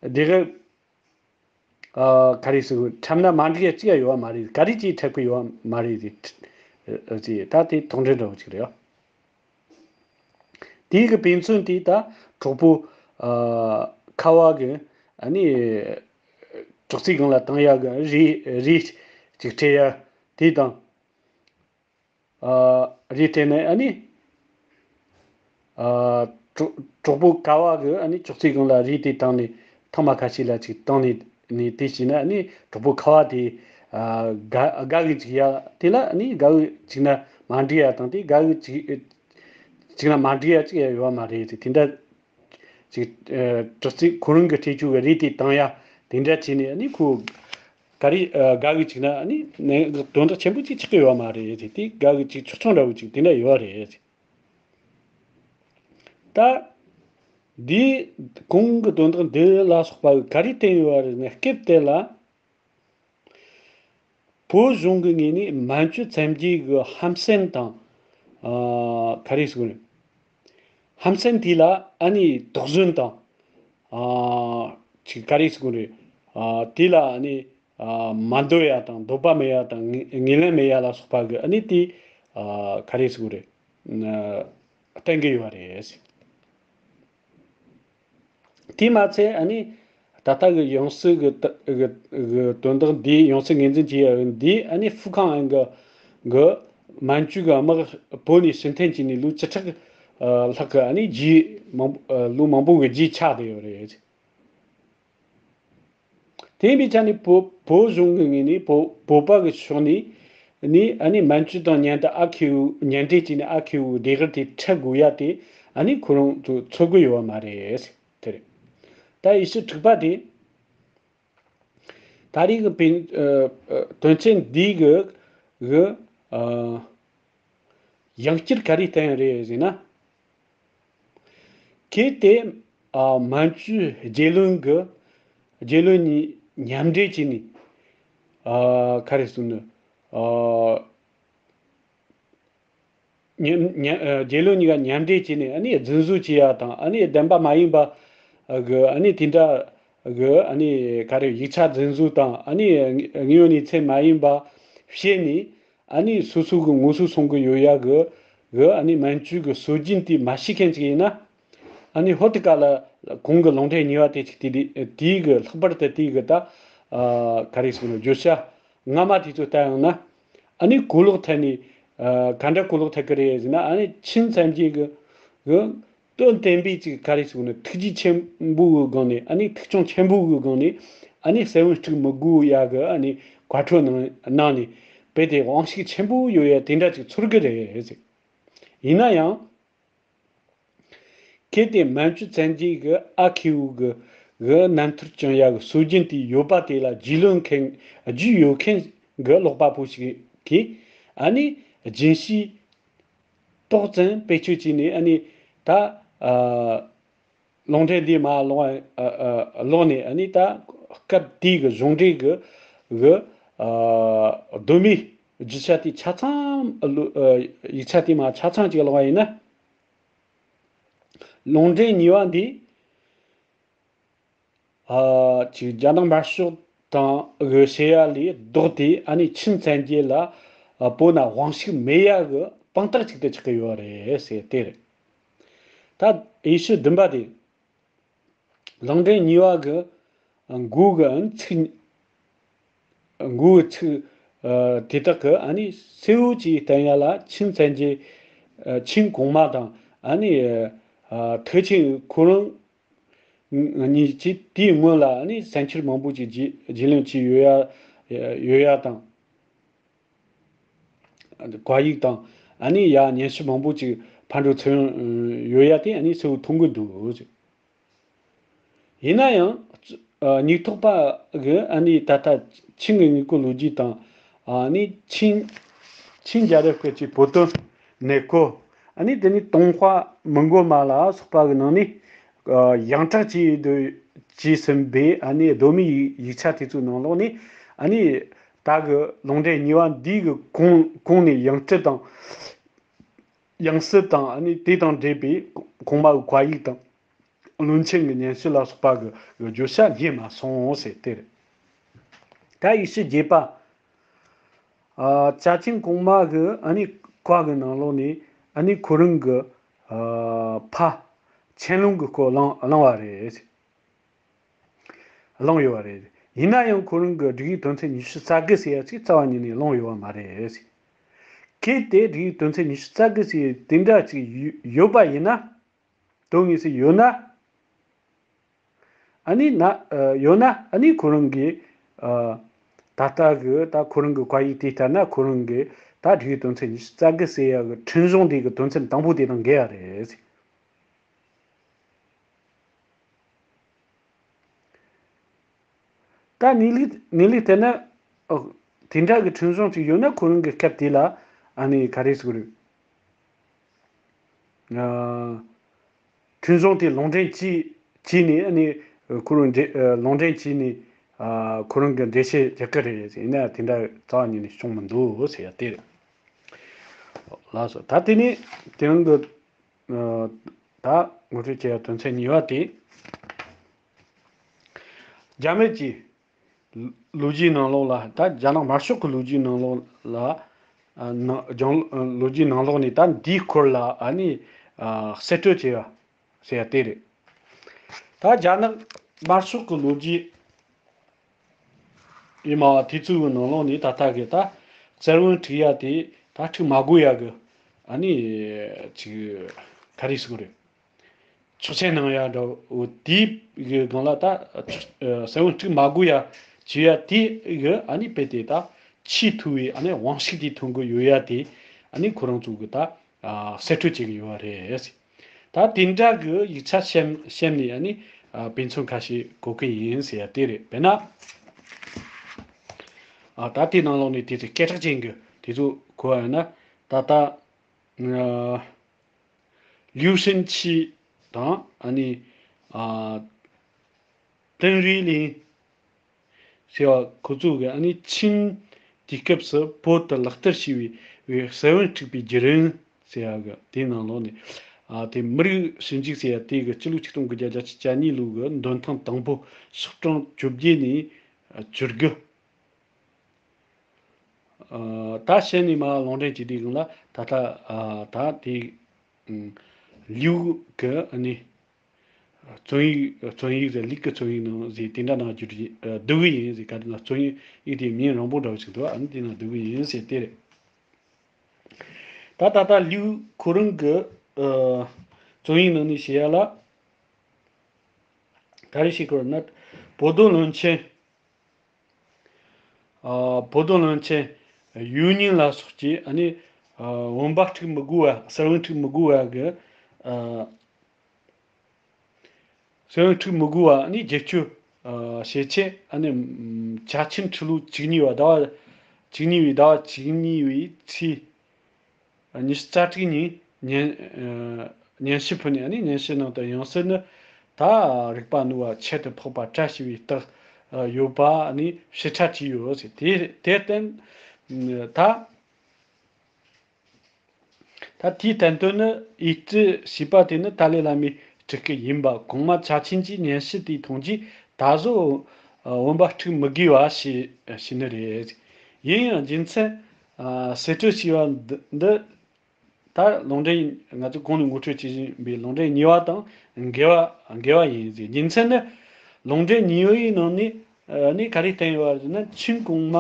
སྡེ་དགེ་ཨ་ག་རེ་ཟེར་དགོས། འཁྲབ་ན་མ་འགྲིག་ཡ་གཅིག་ཡང་ཡོད་པ་མ་རེད། ག་རེ་གཅིག་འཁྲབ་གི་ཡོད་པ་མ་རེད་དེ། ཨ་ཅེ་ད་དེ་དོགས་འདྲི་འདྲ་བོ་ཅིག་རེད། དེའི་གི་དཔེ་མཚོན་དེ་ད་གྲོགས་པོ་ཨ་ཁ་བ་གི་ཨ་ནི་དྲག་རྩལ་སྒང་ལ་བཏང་ཡ་གི་རས་རས་ཅིག་སྤྲད་ཡ་དེ་དང་། ཨ་རས་སྤྲད་ནས་ཨ་ནི་ཨ་གྲོགས་གྲོགས་པོ་ཁ་བ་གི་ཨ་ནི་ཅོག་ཙེ་སྒང་ལ་རས་དེ་བཏང་ནས་ཐེངས་མ་ཁ་ཤས་ལ་ཅིག་བཏང་ནས་ནས་དེ་བྱས་ན་ཨ་ནི་གྲོགས་པོ་ཁ་བ་དེ་ཨ་དགའ་དགའ་གི་ཅིག་ཡ་དེ་ལ་ཨ་ནི་དགའ་གི་ཅིག་ན་མ་འགྲིག་ཡ་དང་། དེ་དགའ་གི་ཅིག་ཅིག་ན་མ་འགྲིག་ཡ་ཅིག་ཡ་ཡོད་པ་མ་རེད། དེ་དེ་འདྲ་ཅིག་ཨ་དྲག་རྩལ་ཁོ་རང་གི་སྤྲད་རྒྱུ་གི་རས་དེ་བཏང་ཡ་དེ་འདྲ་བྱས་ནས་ཨ་ནི་ཁོ་ག་རེ་ཨ་དགའ་གི་ཅིག་ན་ཨ་ནི་ནས་དོན་དག་ཆེན་པོ་ཅིག་ཆགས་ཀྱི་ཡོད་པ་མ་རེད། དེ་དེ་དགའ་གི་ཅིག་ཆོག་ཆོག་འདྲ་བོ་ཅིག་དེ་འདྲ་ཡོད་པ་རེད། ད་འདི་གོང་གི་དོན་དག་འདི་ལ་སོགས་པ་ག་རེ་བསྟན་ཡོད་པ་རེད་ན། སྐབས་དེ་ལ་བོད་གཞུང་གི་ངོས་ནས་མན་ཇུ་བཙན་རྒྱལ་གྱི་ཧམ་སེམས་དང་། ཨ་ག་རེ་ཟེར་དགོས་རེད། ཧམ་སེམས་དེ་ལ་ཨ་ནི་དོགས་ཟོན་དང་། ཨ་ཅིག་ག་རེ་ཟེར་དགོས་རེད། ཨ་དེ་ལ་ཨ་ནི་ཨ་མ་འདོད་ཡ་དང་འདོད་པ་མེད་ཡ་དང་ངེས་ངེས་ལེན་མེད་ཡ་ལ་སོགས་པ་གི་ཨ་ནི་དེ་ཨ་ག་རེ་ཟེར་དགོས་རེད། ཨ་བསྟན་གི་ཡོད་རེད། དེ་མ་ཚད་ཨ་ནི་ད་ལྟ་གི་ཡང་སྲིད་གི་ད་གི་གི་དོན་དག་འདི་ཡང་སྲིད་ངོས་འཛིན་བྱེད་ཡ་འདི་ཨ་ནི་ཧྥུ་ཁང་ཨན་གི་གི་མན་ཇུ་གི་དམག་བོད་ནས་ཕྱིར་འཐེན་བྱས་ནས་ལོ་བཅུ་ཕྲག་ལྷག་གི་ཨ་ནི་རྗེས་མང་པོ་ལོ་མང་པོ་གི་རྗེས་ཆགས་བསྡད་ཡོད་རེད། དེ་ཡིན་པའི་ཆ་ནས་བོད་བོད་གཞུང་གི་ངོས་ནས་བོད་བོད་པ་གི་ཕྱོགས་ནས་ནི་ཨ་ནི་མན་ཇུ་དང་མཉམ་དུ་ཨ་ཁེའུ་མཉམ་འབྲེལ་བྱས་ནས་ཨ་ཁེའུ་ཟློས་གར་དེ་འཁྲབ་དགོས་ཡ་དེ་ཨ་ནི་ཁོ་རང་ཚོ་ཚོར་གི་ཡོད་པ་མ་རེད། དེ་རེད། ད་ཡེ་ཤུ་དྲུག་པ་དེ་ད་རེས་ཀྱི་དོན་ཚན་འདི་གི་གི་ཡང་བསྐྱར་ག་རེ་བསྟན་ཡོད་རེད་ཟེར་ན། གལ་ཏེ་ཨ་མན་ཇུ་རྒྱལ་བློན་གྱི་རྒྱལ་བློན་གཉིས་མཉམ་འབྲེལ་བྱས་ནས་ཨ་ག་རེ་ཟེར་ན་ཨ་མཉམ་མཉམ་ཨ་རྒྱལ་བློན་གཉིས་ཀ་མཉམ་འབྲེལ་བྱས་ནས་ཨ་ནི་རྫུན་བཟོ་བྱེད་ཡ་དང་ཨ་ནི་བདེན་པ་མ་ཡིན་པ་གི་ཨ་ནི་དེ་འདྲ་གི་ཨ་ནི་ག་རེ་ཡིག་ཆ་རྫུན་བཟོ་དང་ཨ་ནི་དངོས་ཡོད་གནས་ཚུལ་མ་ཡིན་པ་བཤད་ནས། ཨ་ནི་སོ་སོ་གི་ངོ་སོ་སྲུང་གི་ཡོད་ཡ་གི་གི་ཨ་ནི་མན་ཇུ་གི་སྲོལ་རྒྱུན་དེ་མ་ཤེས་མཁན་ཅིག་ཡིན་ན། ཨ་ནི་ཧོ་ཏི་ཀ་ལ་གོང་གི་ལུང་འདྲེན་གཉིས་པ་དེ་ཅིག་དེ་དེ་དེའི་གི་ལྷག་པར་དུ་དེའི་གི་ད་ཨ་ག་རེ་ཟེར་ན་བརྗོད་བྱ་སྔ་མ་དེ་ཚོ་ལྟ་ཡོང་ན། ཨ་ནི་གོ་ལོག་ཐད་ནས་ཨ་ག་འདྲ་གོ་ལོག་ཐད་ཀྱི་རེད་ཟེར་ན། ཨ་ནི་ཆིན་ཚན་རྩལ་གི་གི་དོན་བདེན་པའི་ཅིག་ག་རེ་ཟེར་ན་ཐུགས་རྗེ་ཆེན་པོའི་སྒང་ནས། ཨ་ནི་ཐུགས་སྐྱོང་ཆེན་པོའི་སྒང་ནས། ཨ་ནི་གསལ་བོ་སྤྲུག་མི་དགོས་ཡ་གི་ཨ་ནི་བཀའ་འཁྲོལ་གནང་གནང་ནས་དཔེ་དེ་དབང་ཤུགས་ཆེན་པོ་ཡོད་ཡ་དེ་འདྲ་ཅིག་ཚོར་གི་རེད་ཟེར། ཡིན་ན་ཡང་། གལ་ཏེ་མན་ཇུ་བཙན་རྒྱལ་གི་ཨ་ཁེའུ་གི་གི་རྣམ་ཐར་བྱུང་ཡ་གི་སྲོལ་རྒྱུན་དེ་ཡོད་པ་དེ་ལ་རྒྱུས་ལོན་མཁན་རྒྱུས་ཡོད་མཁན་གི་ཀློག་པ་པོ་ཞིག་གིས་ཨ་ནི་རྒྱུན་ཤེས་ཏོག་ཙམ་བེད་སྤྱོད་བྱས་ནས། ཨ་ནི་ད་ཨ་ལུང་འདྲེན་འདི་མར་ཀློག་ཨ་ཨ་ཀློག་ནས། ཨ་ནི་ད་སྐབས་དེའི་གི་གཞུང་འབྲེལ་གི་གི་ཨ་གདོད་མའི་རྒྱུ་ཆ་དེ་ཆ་ཚང་ཨ་ལོ་ཨ་ཡིག་ཆ་དེ་མར་ཆ་ཚང་ཅིག་ཀློག་པ་ཡིན་ན། ལུང་འདྲེན་གཉིས་པ་འདི། ཨ་ཅིག་རྒྱ་ནག་དམར་ཤོག་དང་གི་བཤད་ཡ་ལས་ལྡོག་སྟེ། ཨ་ནི་ཆིན་བཙན་རྒྱལ་ལ་ཨ་བོད་ན་དབང་ཤུགས་མེད་ཡ་གི་དཔང་རྟགས་ཅིག་ཏུ་ཆགས་ཀྱི་ཡོད་རེད་ཟེར་དེ་རེད། ད་ཡེ་ཤུ་བདུན་པ་དེ། ལུང་འདྲེན་གཉིས་པ་གི་མགོ་གི་ཚིག་མགོ་གི་ཚིག་ཨ་དེ་དག་གི་ཨ་ནི་གསལ་བོ་ཅིག་བསྟན་ཡ་ལ། ཆིན་བཙན་རྒྱལ་ཨ་ཆིན་གོང་མ་དང་ཨ་ནི་ཨ་ཐེག་ཆེན་ཁོ་རང་གཉིས་ཀྱིས་དེའི་སྔོན་ལ་ཨ་ནི་བཙན་འཁྱེར་མང་པོ་ཅིག་རྒྱུས་རྒྱུས་ལོན་བྱས་ཡོད་ཡ་ཡོད་ཡ་དང་། བཀའ་ཡིག་དང་ཨ་ནི་ཡ་སྙན་ཞུ་མང་པོ་ཅིག་ཕར་འགྲོ་ཚུར་ཡོང་ཡོད་ཡ་དེ་ཨ་ནི་གསལ་བོ་མཐོང་གི་འདུག། ཡིན་ན་ཡང་། ཨ་སྙིགས་ཐོག་པ་གི་ཨ་ནི་ད་ལྟ་ཆིང་གི་དངོས་པོ་ལོ་རྒྱུས་དང་། ཨ་ནི་ཆིང་ཆིང་རྒྱལ་རབས་སྐད་ཀྱི་བོད་དོན་གནས་སྐོར། ཨ་ནི་དེ་ནི་ཏུང་ཧྭ་མི་མགོ་མ་ལ་སོགས་པ་གི་ནང་ནས་ཨ་ཡང་གྲགས་ཆེ་བའི་བྱས་ཟིན་པའི་ཨ་ནི་གདོད་མའི་ཡིག་ཡིག་ཆ་དེ་ཚོའི་ནང་ལོགས་ནས། ཨ་ནི་ད་གི་ལུང་འདྲེན་གཉིས་པ་འདི་གི་གོང་གོང་ནས་ཡང་སྤྲུལ་དང་ཡང་སྲིད་དང་། ཨ་ནི་དེ་དང་འབྲེལ་བའི་གོང་མ་གི་བཀའ་ཡིག་དང་། བློན་ཆེན་གྱི་སྙན་ཞུ་ལ་སོགས་པ་གི་བརྗོད་བྱ་རྙེད་མ་སོང་ཟེར་དེ་རེད། ད་ཡེ་ཤུ་བརྒྱད་པ། ཨ་ཅ་ཆིང་གོང་མ་གི་ཨ་ནི་བཀའ་གི་ནང་ལོགས་ནས་ཨ་ནི་ཁོ་རང་གི་ཨ་ཕ་ཆན་ལུང་གི་སྐོར་གླེང་གླེང་བ་རེད། གླེང་ཡོད་པ་རེད། ཡིན་ན་ཡང་ཁོ་རང་གི་སྒྲིག་ཡིག་དོན་ཚན་ཉི་ཤུ་རྩ་དགུ་ཟེར་ཡ་ཅིག་རྩ་བ་ཉིད་ནས་གླེང་ཡོད་པ་མ་རེད། གལ་ཏེ་སྒྲིག་ཡིག་དོན་ཚན་ཉི་ཤུ་རྩ་དགུ་ཟེར་ཡ་དེ་འདྲ་ཅིག་ཡོད་ཡོད་པ་ཡིན་ན། དོན་དངོས་སུ་ཡོད་ན། ཨ་ནི་ན་ཨ་ཡོད་ན། ཨ་ནི་ཁོ་རང་གིས་ཨ་ད་ལྟ་གི་ད་ཁོ་རང་གི་བཀའ་ཡིག་དེ་ལྟར་ན། ཁོ་རང་གིས་ད་སྒྲིག་ཡིག་དོན་ཚན་ཉི་ཤུ་རྩ་དགུ་ཟེར་ཡ་གི་འཕྲིན་བཟང་དེ་གི་དོན་ཚན་དང་པོ་དེ་དང་འགལ་ཡ་རེད། ད་གནས་ལུགས་གནས་ལུགས་ལྟར་ན། ཨོ། དེ་འདྲ་གི་འཕྲིན་བཟང་ཅིག་ཡོད་ན། ཁོ་རང་གི་སྐབས་དེ་ལ་ཨ་ནི་ག་རེ་ཟེར་དགོས་རེད། ཨ། འཕྲིན་བཟང་དེ་ལུང་འདྲེན་བྱས་བྱས་ནས། ཨ་ནི་ཁོ་རང་འདྲེ་ཨ་ལུང་འདྲེན་བྱས་ནས། ཨ། ཁོ་རང་གི་འགྲེལ་བཤད་རྒྱག་གི་རེད་ཟེར་ན། དེ་འདྲ་རྩ་བ་ཉིད་ནས་བྱུང་མི་འདུག་ཟེར་ཡ་དེ་རེད། ལགས་སོ། ད་དེ་ནས་དེ་རིང་གི་ཨ། ད་ངོ་སྤྲོད་བྱས་པ་དོན་ཚན་གཉིས་པ་དེ། རྒྱ་མི་གྱི་ལོ་རྒྱུས་ནང་ལོགས་ལ། ད་རྒྱ་ནག་དམར་ཤོག་གི་ལོ་རྒྱུས་ནང་ལོགས་ལ། ཨ་ནང་ལྗོངས་ལོ་རྒྱུས་ནང་ལོགས་ནས་ད་འདིའི་སྐོར་ལ་ཨ་ནི་ཨ་གསེད་བཀྲོལ་བྱས་པ་ཟེར་ཡ་དེ་རེད། ད་རྒྱ་ནག་དམར་ཤོག་གི་ལོ་རྒྱུས་ཡིན་མ་བ་དེ་ཚོའི་ནང་ལོགས་ནས་ད་ལྟ་གི་ད་གསེར་དངུལ་འཁྲུག་ཡ་དེ་ད་འཁྲུག་མ་དགོས་ཡ་གི་ཨ་ནི་ཅིག་ག་རེ་ཟེར་དགོས་རེད། ཆོག་མཆན་གནང་ཡ་འདྲ་བོ་དེའི་གི་སྒང་ལ་ད་ཨ་གསེར་དངུལ་འཁྲུག་མ་དགོས་ཡ་བྱེད་ཡ་དེ་གི་ཨ་ནི་དཔེ་དེ་ད་ཆེས་མཐོ་བའི་ཨ་ནི་དབང་ཤུགས་དེ་ཐོན་གི་ཡོད་ཡ་དེ་ཨ་ནི་ཁོ་རང་ཚོ་གི་ད་ཨ་གསེད་བཀྲོལ་བྱེད་གི་ཡོད་པ་རེད། ད་དེ་འདྲ་གི་ཡིག་ཆ་བཤམས་བཤམས་ནས་ཨ་ནི་ཨ་དཔེ་མཚོན་ཁ་ཤས་གོ་གི་ཡིན་ཟེར་ཡ་དེ་རེད། དཔེར་ན་ཨ་ད་དེ་ནང་ལོགས་ནས་དེ་ཚོ་སྐད་གྲགས་ཅན་གི་དེ་ཚོ་གོ་བ་ཡིན་ན། ད་ལྟ་ཨ་ལིའུ་ཧྲིན་ཆི་དང་ཨ་ནི་ཨ་ཏེན་རུའི་ལིན་ཟེར་བ་ཁོ་ཚོ་གིས་ཨ་ནི་ཆིན་དུས་སྐབས་སུ་བོད་དུ་ལག་བསྟར་བྱས་པའི་གསལ་བོན་འཁྲུག་པའི་བརྒྱུད་རིམ་ཟེར་ཡ་གི་དེའི་ནང་ལོགས་ནས། ཨ་དེ་མི་རིགས་ཞིབ་འཇུག་ཟེར་ཡ་དེ་གི་སྤྱི་ལོ་ཆིག་སྟོང་དགུ་བརྒྱ་བརྒྱད་ཅུ་གྱ་གཉིས་ལོ་གི་འདོན་ཐེངས་དང་པོ་ཤོག་གྲངས་བཅོ་བརྒྱད་ནས་བཅུ་དགུ། ཨ་ད་བཤད་ནས་མ་ལུང་འདྲེན་བྱས་དུས་སྒང་ལ་ད་ལྟ་ཨ་ད་དེ་ཨ་ལིའུ་གི་ཨ་ནི་བཙོན་ཡིག་བཙོན་ཡིག་ཟེར། ལིའུ་གི་བཙོན་ཡིག་ནང་ཟེར། དེ་འདྲ་ནང་བསྒྱུར་ཨ་བསྡུ་གི་ཡིན་ཟེར། ག་རེ་ན་བཙོན་ཡིག་དེ་མིང་རིང་པོ་འདྲ་བོ་ཞིག་འདུག་ཨ་ནི་དེ་ནང་བསྡུ་གི་ཡིན་ཟེར་དེ་རེད། ད་ད་ལྟ་ལིའུ་ཁོ་རང་གི་ཨ་བཙོན་ཡིག་ནང་ནས་བཤད་ཡ་ལ། ག་རེ་བཤད་ཀྱི་ཡོད་ན། བོད་དོན་བློན་ཆེན། ཨ་བོད་དོན་བློན་ཆེན་ཡུའུ་ཉིང་ལ་སོགས་ཀྱིས་ཨ་ནི་ཨ་བོན་པ་འཁྲུག་མི་དགོས་པ། གསེར་དངུལ་འཁྲུག་མི་དགོས་པ་གི་ཨ་གསེར་དངུལ་འཁྲུག་མི་དགོས་པ་ཨ་ནི་བརྒྱད་ཅུ་ཨ་བྱེད་ཆེད་ཨ་ནི་ཨམ་ཆ་ཆེན་ཁྲི་ལོ་བཅུ་གཉིས་པ་ཟླ་བ་བཅུ་གཉིས་པའི་ཟླ་བ་བཅུ་གཉིས་པའི་ཚེས་ཉི་ཤུ་རྩ་དྲུག་ཉིན་སྙན་ཨ་སྙན་ཞུ་ཕུལ་ནས། ཨ་ནི་སྙན་ཞུ་ནང་དུ་ཡང་སྲིད་ནི་ད་རིག་པ་རྣོ་བ་ཁྱད་དུ་འཕགས་པ་བཀྲ་ཤིས་པའི་རྟགས་ཡོད་པ་ཨ་ནི་ཕྱིར་ཁྲ་བྲིས་ཡོད་ཟེར། དེ་དེར་བརྟེན་ད། ད་དེའི་བསྟན་དོན་ནི་ཨེ་ཏི་ཞེས་པ་དེ་ནི་ཏཱ་ལའི་བླ་མའི་སྤྲུལ་སྐུ་ཡིན་པ་གོང་མ་ཆ་ཆེན་གྱིས་སྙན་ཞུ་དེའི་ཐོག་གིས་ད་གཟོད་བོན་པ་འཁྲུག་མི་དགོས་པ་ཞེས་ཞུས་ནི་རེད། ཡིན་ཡང་རྒྱུ་མཚན་གསེད་བཀྲོལ་བྱས་པ་འདི་འདི་ད་ལུང་འདྲེན། ང་ཚོས་གོང་ནས་ངོ་སྤྲོད་བྱེད་བཞིན་པའི་ལུང་འདྲེན་གཉིས་པ་དང་འགལ་བ་འགལ་བ་ཡིན་ཟེར། རྒྱུ་མཚན་ནི་ལུང་འདྲེན་གཉིས་པའི་ནང་ནས་ནི་ག་རེ་བསྟན་ཡོད་པ་ཟེར་ན། ཆིན་གོང་མ་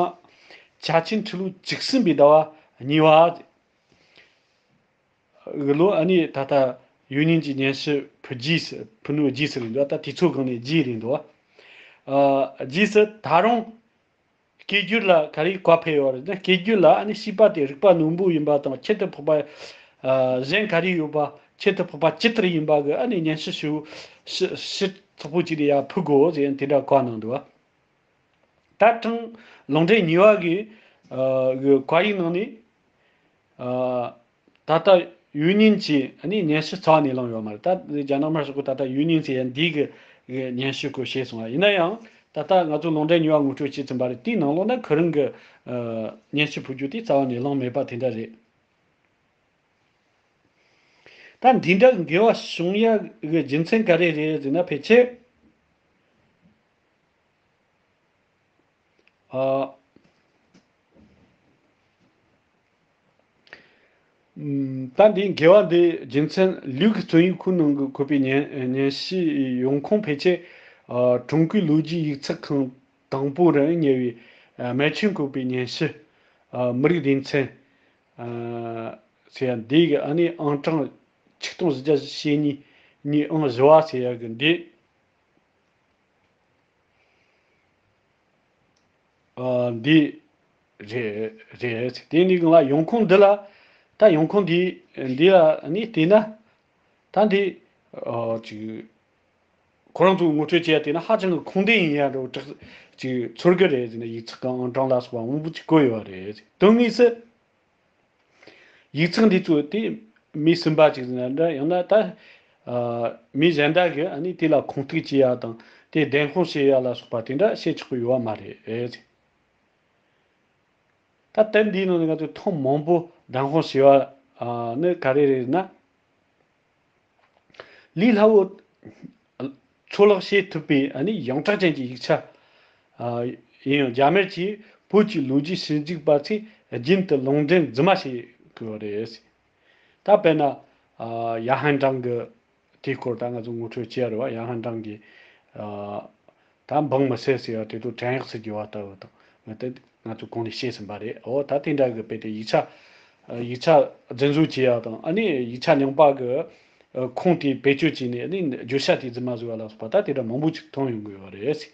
ཆ་ཆེན་ཁྲི་ལོ་བཅུ་གསུམ་པའི་ཟླ་བ་གཉིས་པ་གི་ལོ། ཨ་ནི་ད་ལྟ་ཡུའུ་ཉིང་གིས་སྙན་ཞུ་ཕུལ་རྗེས་སུ། ཕུལ་ནོ་རྗེས་སུ་རེད་འདུག་ད་དུས་ཚོད་སྒང་ནས་རྗེས་རེད་འདུག་ཨ་རྗེས་སུ་ད་རུང་སྐད་སྒྱུར་ལ་ག་རེ་བཀའ་ཕེབས་ཡོད་རེད་ན། སྐད་སྒྱུར་ལ་ཨ་ནི་ཞེས་པ་དེ་རིག་པ་རྣོན་པོ་ཡིན་པ་དང་། ཁྱད་དུ་འཕགས་པ་ཨ་གཞན་ག་རེ་ཡོད་པ། ཁྱད་དུ་འཕགས་པ་ཇི་ལྟར་ཡིན་པ་གི་ཨ་ནི་སྙན་ཞུ་ཞུ་ཞུ་ཞུ་ཚོགས་པོ་ཅིག་ལ་ཡར་ཕུལ་དགོས་ཟེར་དེ་འདྲ་བཀའ་གནང་འདུག་ད་ཀྲང་ལུང་འདྲེན་གཉིས་པ་གི་ཨ་གི་བཀའ་ཡིག་ནང་ནས། ཨ་ད་ལྟ་ཡུའུ་ཉིང་གིས་ཨ་ནི་སྙན་ཞུ་རྩ་བ་ནས་བླངས་ཡོད་མ་རེད། ད་རྒྱ་ནག་དམར་ཤོག་གིས་ད་ལྟ་ཡུའུ་ཉིང་ཟེར་ཡ་འདི་གི་གི་སྙན་ཞུ་ཁོས་བྱས་སོང་བ། ཡིན་ན་ཡང་ད་ལྟ་ང་ཚོ་ལུང་འདྲེན་གཉིས་པ་ངོ་སྤྲོད་བྱས་ཟིན་པ་རེད། དེའི་ནང་ལོགས་ན་ཁོ་རང་གི་ཨ་སྙན་ཞུ་ཕུལ་རྒྱུ་དེ་རྩ་བ་ནས་བླངས་མེད་པ་དེ་འདྲ་རེད། ད་འདི་འདྲ་འགལ་བ་བྱུང་ཡ་གི་རྒྱུ་མཚན་ག་རེ་རེད་ཟེར་ན། ཕལ་ཆེར། ཨ། ཨམ། ད་འདི་འགལ་བ་འདི་རྒྱུ་མཚན། ལིའུ་གི་བཙོན་ཡིག་ཁོའི་ནང་གི་འཁོད་པའི་སྙན་སྙན་ཞུའི་ཡོང་ཁུངས་ཕལ་ཆེར་ཨ་ཀྲུང་གོའི་ལོ་རྒྱུས་ཡིག་ཚགས་ཁང་དང་པོ་རུ་ཉེ་བའི་ཨ་མན་ཆིན་བཀོད་པའི་སྙན་ཞུ། ཨ་མི་རིགས་སྡེ་ཚན་ཨ་ཟེར་ཡ་འདི་གི་ཨ་ནི་ཨང་གྲངས་ཆིག་སྟོང་བཞི་བརྒྱ་ཞེ་གཉིས་ནས་ཨང་བཞི་བ་ཟེར་ཡ་གི་འདི། ཨ་འདི་རེད་རེད། དེ་ནི་ང་ཡོང་ཁུངས་འདི་ལ། ད་ཡོང་ཁུངས་འདི་འདི་ལ་ནི་བལྟས་ན། ད་འདི་ཨ་ཅིག་ཁོ་རང་ཚོས་ངོ་སྤྲོད་བྱས་ཏེ་ན་ཧ་ཅང་གི་ཁུངས་ལྡན་ཡིན་ཡ་འདྲ་བོ་ཅིག་ཚོར་གི་རེད་ཟེར་ན། ཡིག་ཚགས་ཀྱི་ཨང་གྲངས་ལ་སོགས་པ་མང་པོ་ཅིག་བཀོད་ཡོད་རེད། དོན་དངོས་སུ། ཡིག་ཚགས་འདི་ཚོ་དེ་མི་གསུམ་པ་ཅིག་ཟེར་ན་འདྲ། ཡང་ན་ད་ཨ་མི་གཞན་དག་གིས་ཨ་ནི་དེ་ལ་ཁུངས་གཏུགས་བྱེད་ཡ་དང་དེ་བདེན་དཔང་བྱེད་ཡ་ལ་སོགས་པ་དེ་འདྲ་བྱེད་ཆོག་གི་ཡོད་མ་རེད། ད་དེབ་འདིའི་ནང་ནས་ང་ཚོས་ཐེངས་མང་པོ་བདེན་དཔང་བྱས་པ་ཨ་ནི་ག་རེ་རེད་ན། ལས་སླ་བོ་ཚོད་ལོག་བྱེད་ཐུབ་པའི་ཨ་ནི་ཡོངས་གྲགས་ཅན་གྱི་ཡིག་ཆ་ཨ་ཡིན་ཡང་རྒྱ་མིར་གྱིས་བོད་ཀྱི་ལོ་རྒྱུས་ཞིབ་འཇུག་པ་ཚོས་རྒྱུན་དུ་ལུང་འདྲེན་རྫུན་མ་བྱེད་དགོས་པ་རེད། ད་དཔེར་ན་ཨ་ཡ་ཧན་ཀྲང་གི་དེའི་སྐོར་ད་ང་ཚོ་ངོ་སྤྲོད་བྱས་རེད་བ། ཡ་ཧན་ཀྲང་གིས་ཨ་ད་འབངས་མི་སེར་ཟེར་བ་དེ་ཚོ་བྲན་གཡོག་ཟེར་རྒྱུ་བ་ལྟ་བུ་དང་ང་ཚོ་གོང་ནས་བཤད་ཟིན་པ་རེད། འོ་ད་དེ་འདྲ་གི་དཔེ་དེ་ཡིག་ཆ་ཡིག་ཆ་རྫུན་བཟོ་བྱེད་ཡག་དང་ཨ་ནི་ཡིག་ཆ་རྙིང་པ་གི་ཁུངས་དེ་བེད་སྤྱོད་བྱས་ནས་ཨ་ནི་བརྗོད་བྱ་དེ་རྫུན་མ་བཟོ་བ་ལ་སོགས་པ་ད་དེ་འདྲ་མང་པོ་ཅིག་མཐོང་ཡོང་གི་ཡོད་རེད།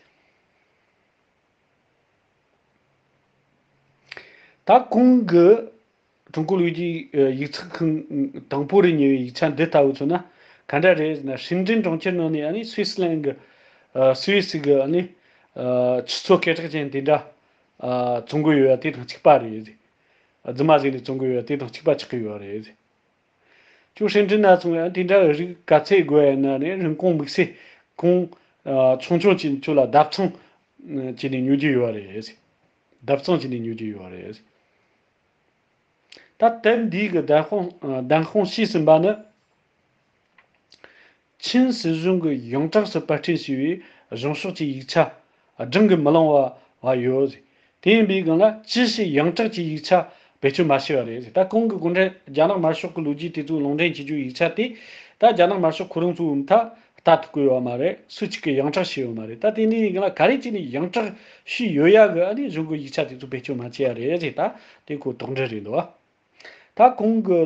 ད་གོང་གི་ཀྲུང་གོ་ལོ་རྒྱུས་ཡིག་ཚགས་ཁང་དང་པོ་རུ་ཉེ་བའི་ཡིག་ཆ་འདི་ལྟ་བུ་མཚོན་ན་ག་འདྲ་རེད་ཟེར་ན། ཧྲིན་ཀྲིན་གྲོང་ཁྱེར་ནང་ནས་ཨ་ནི་སུད་སི་ལན་གི་སུད་སི་གི་ཨ་ནི་ཆུ་ཚོད་སྐད་གྲགས་ཅན་དེ་འདྲ་བཙོང་གི་ཡོད་ཡ་དེ་དང་གཅིག་པ་རེད། རྫུན་མ་ཟིག་ནས་བཙོང་གི་ཡོད་ཡ་དེ་དང་གཅིག་པ་ཆགས་ཀྱི་ཡོད་རེད། ཁྱོད་ཧྲིན་ཀྲིན་ན་སོང་ཡང་དེ་འདྲ་རིགས་ག་ཚད་དགོས་ཡ་ན་ནི་རིན་གོང་དམིགས་བསལ་གོང་ཆུང་ཆུང་ཅིག་ཁྱོད་ལ་ལྡབ་ཚང་བྱས་ནས་ཉོ་རྒྱུ་ཡོད་རེད། ལྡབ་ཚང་བྱས་ནས་ཉོ་རྒྱུ་ཡོད་རེད། ད་དེབ་འདིའི་གི་བདམས་དཔང་བདམས་དཔང་བྱས་ཟིན་པ་ནི། ཆིན་སྲིད་གཞུང་གི་ཡོངས་གྲགས་སུ་པར་སྐྲུན་བྱས་པའི་གཞུང་ཕྱོགས་ཀྱི་ཡིག་ཆ་བགྲང་གིས་མི་ལང་བ་བ་ཡོད། དེ་ཡིན་པའི་སྒང་ལ་ཅི་ཞིག་ཡོངས་གྲགས་ཀྱི་ཡིག་ཆ་བེད་སྤྱོད་མ་བྱས་པ་རེད། ད་གོང་གི་གུང་ཁྲན་རྒྱ་ནག་དམར་ཤོག་གི་ལོ་རྒྱུས་དེ་ཚོ་ལུང་འདྲེན་བྱེད་རྒྱུའི་ཡིག་ཆ་དེ་ད་རྒྱ་ནག་དམར་ཤོག་ཁོ་རང་ཚོའི་མཐའ་ལྟ་ཐུབ་ཀྱི་ཡོད་མ་རེད། སུ་གཅིག་གིས་ཡོངས་གྲགས་བྱས་ཡོད་མ་རེད། ད་དེ་འདྲའི་སྒང་ལ་ག་རེ་བྱས་ནས་ཡོངས་གྲགས་བྱས་ཡོད་ཡ་གི་ཨ་ནི་གཞུང་གི་ཡིག་ཆ་དེ་ཚོ་བེད་སྤྱོད་མ་བྱས་ཡ་རེད་ཟེར། ད་དེ་ཁོ་དོགས་འདྲི་རེད་འདུག་བ། ད་གོང་གི་ཨ་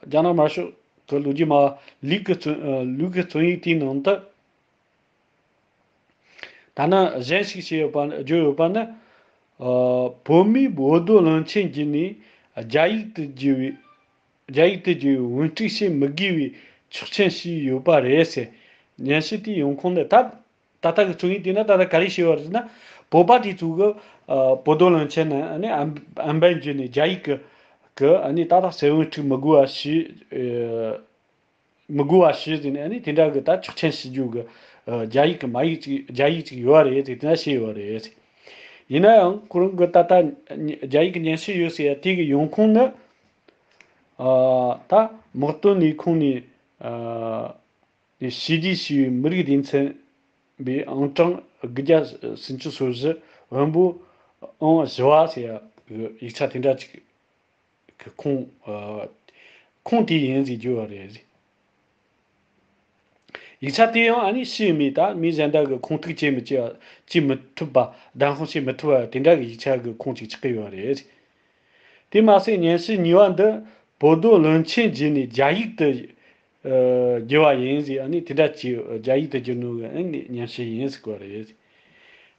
རྒྱ་ནག་དམར་ཤོག་གི་ལོ་རྒྱུས་མ་ལུག་གི་རྩོམ་ཨ་ལུག་གི་རྩོམ་ཡིག་དེའི་ནང་དུ། ཐ་ན་གཞན་ཞིག་བྱས་ཡོད་པ་བརྗོད་ཡོད་པ་ནི། ཨ་བོད་མིས་བོད་རྡོ་ལུང་ཆེན་བརྒྱུད་ནས་རྒྱ་ཡིག་ཏུ་བསྒྱུར་བའི་རྒྱ་ཡིག་ཏུ་བསྒྱུར་བའི་འོས་འཁྲིད་བྱེད་མི་དགོས་པའི་ཆོག་མཆན་ཞུས་ཡོད་པ་རེད་ཟེར། སྙན་ཞུ་དེའི་ཡོང་ཁུངས་ནི་ད་ད་ལྟ་གི་རྩོམ་ཡིག་དེ་ནི་ད་ལྟ་ག་རེ་བྱས་པ་རེད་ཟེར་ན། བོད་པ་དེ་ཚོ་གི་ཨ་བོད་རྡོ་ལུང་ཆེན་ནས་ཨ་ནི་ཨམ་ཨམ་བན་བརྒྱུད་ནས་རྒྱ་ཡིག་གི་གི་ཨ་ནི་ད་ལྟ་ཟེར་འོས་འཁྲིད་མི་དགོས་པ་ཞུས། ཨེ། མི་དགོས་པ་ཞུས་ཟིན་ནས་ཨ་ནི་དེ་འདྲ་གི་ད་ཆོག་མཆན་ཞུ་རྒྱུ་གི་ཨ་རྒྱ་ཡིག་གི་མ་ཡིག་ཅིག་རྒྱ་ཡིག་ཅིག་ཡོད་རེད་ཟེར་དེ་འདྲ་བཤད་ཡོད་རེད། ཡིན་ན་ཡང་ཁོ་རང་གི་ད་ལྟ་རྒྱ་ཡིག་གི་སྙན་ཞུ་ཡོད་ཟེར་ཡ་དེ་གི་ཡོང་ཁུངས་ནི་ཨ་ད་དམག་དོན་ལས་ཁུངས་ནས་ཨ་ནས་ཞི་བདེ་ཞེས་པའི་མི་རིགས་སྡེ་ཚན་པའི་ཨང་གྲངས་དགུ་བརྒྱ་སུམ་ཅུ་སོ་བཞི་དབོན་པོ་ཨང་བཞི་བ་ཟེར་ཡ་གི་ཡིག་ཆ་དེ་འདྲ་ཅིག་གི་ཁུངས་ཨ་ཁུངས་དེ་ཡིན་ཟེར་རྒྱུ་བ་རེད། ཡིག་ཆ་དེ་ཡང་ཨ་ནི་ཕྱིའི་མི་ད་མི་གཞན་དག་གི་ཁུངས་ཐུག་བྱེད་མི་བྱེད་བྱེད་མི་ཐུབ་པ། བདམས་དཔང་བྱེད་མི་ཐུབ་པ་དེ་འདྲ་གི་ཡིག་ཆ་གི་ཁུངས་ཅིག་ཆགས་ཀྱི་ཡོད་རེད། དེ་མ་ཟད་སྙན་ཞུ་གཉིས་པ་འདི་བོད་རྡོ་ལུང་ཆེན་བརྒྱུད་ནས་རྒྱ་ཡིག་ཏུ་ཨ་བསྒྱུར་བ་ཡིན་ཟེར། ཨ་ནི་དེ་འདྲ་ཅིག་རྒྱ་ཡིག་ཏུ་བསྒྱུར་ནོ་གི་ཨ་ནི་སྙན་ཞུ་ཡིན་ཟེར་གོ་རེད།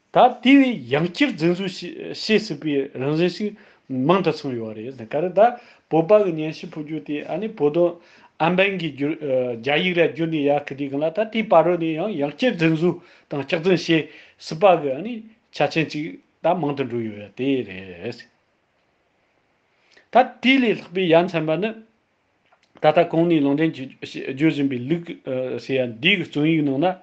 ད་དེ་བས་ཡང་བསྐྱར་རྫུན་བཟོ་བྱེད་བྱེད་སྲིད་པའི་རང་བཞིན་ཞིག་མང་དུ་སོང་ཡོད་རེད། ག་རེ་ད་བོད་པ་གི་སྙན་ཞུ་ཕུལ་རྒྱུ་དེ་ཨ་ནི་བོད་དོན་ཨམ་བན་གྱིས་བསྒྱུར་ཨ་རྒྱ་ཡིག་ལ་བསྒྱུར་ནས་ཡག་གི་དེ་གང་ལ་ད་དེའི་བར་རོ་ནས་ཡང་ཡང་བསྐྱར་རྫུན་བཟོ་དང་སྐྱག་རྫུན་བྱེད་སྲིད་པ་གི་ཨ་ནི་ཆ་རྐྱེན་ཅིག་ད་མང་དུ་འགྲོ་ཡོད་ཡ་དེ་རེད། ད་དེ་ལས་ལྷག་པའི་ཡ་མཚན་པ་ནི། ད་ལྟ་གོང་ནས་ལུང་འདྲེན་བརྗོད་བཞིན་པའི་ལུག་ཟེར་ཡ་འདིའི་རྩོམ་ཡིག་ནང་ན།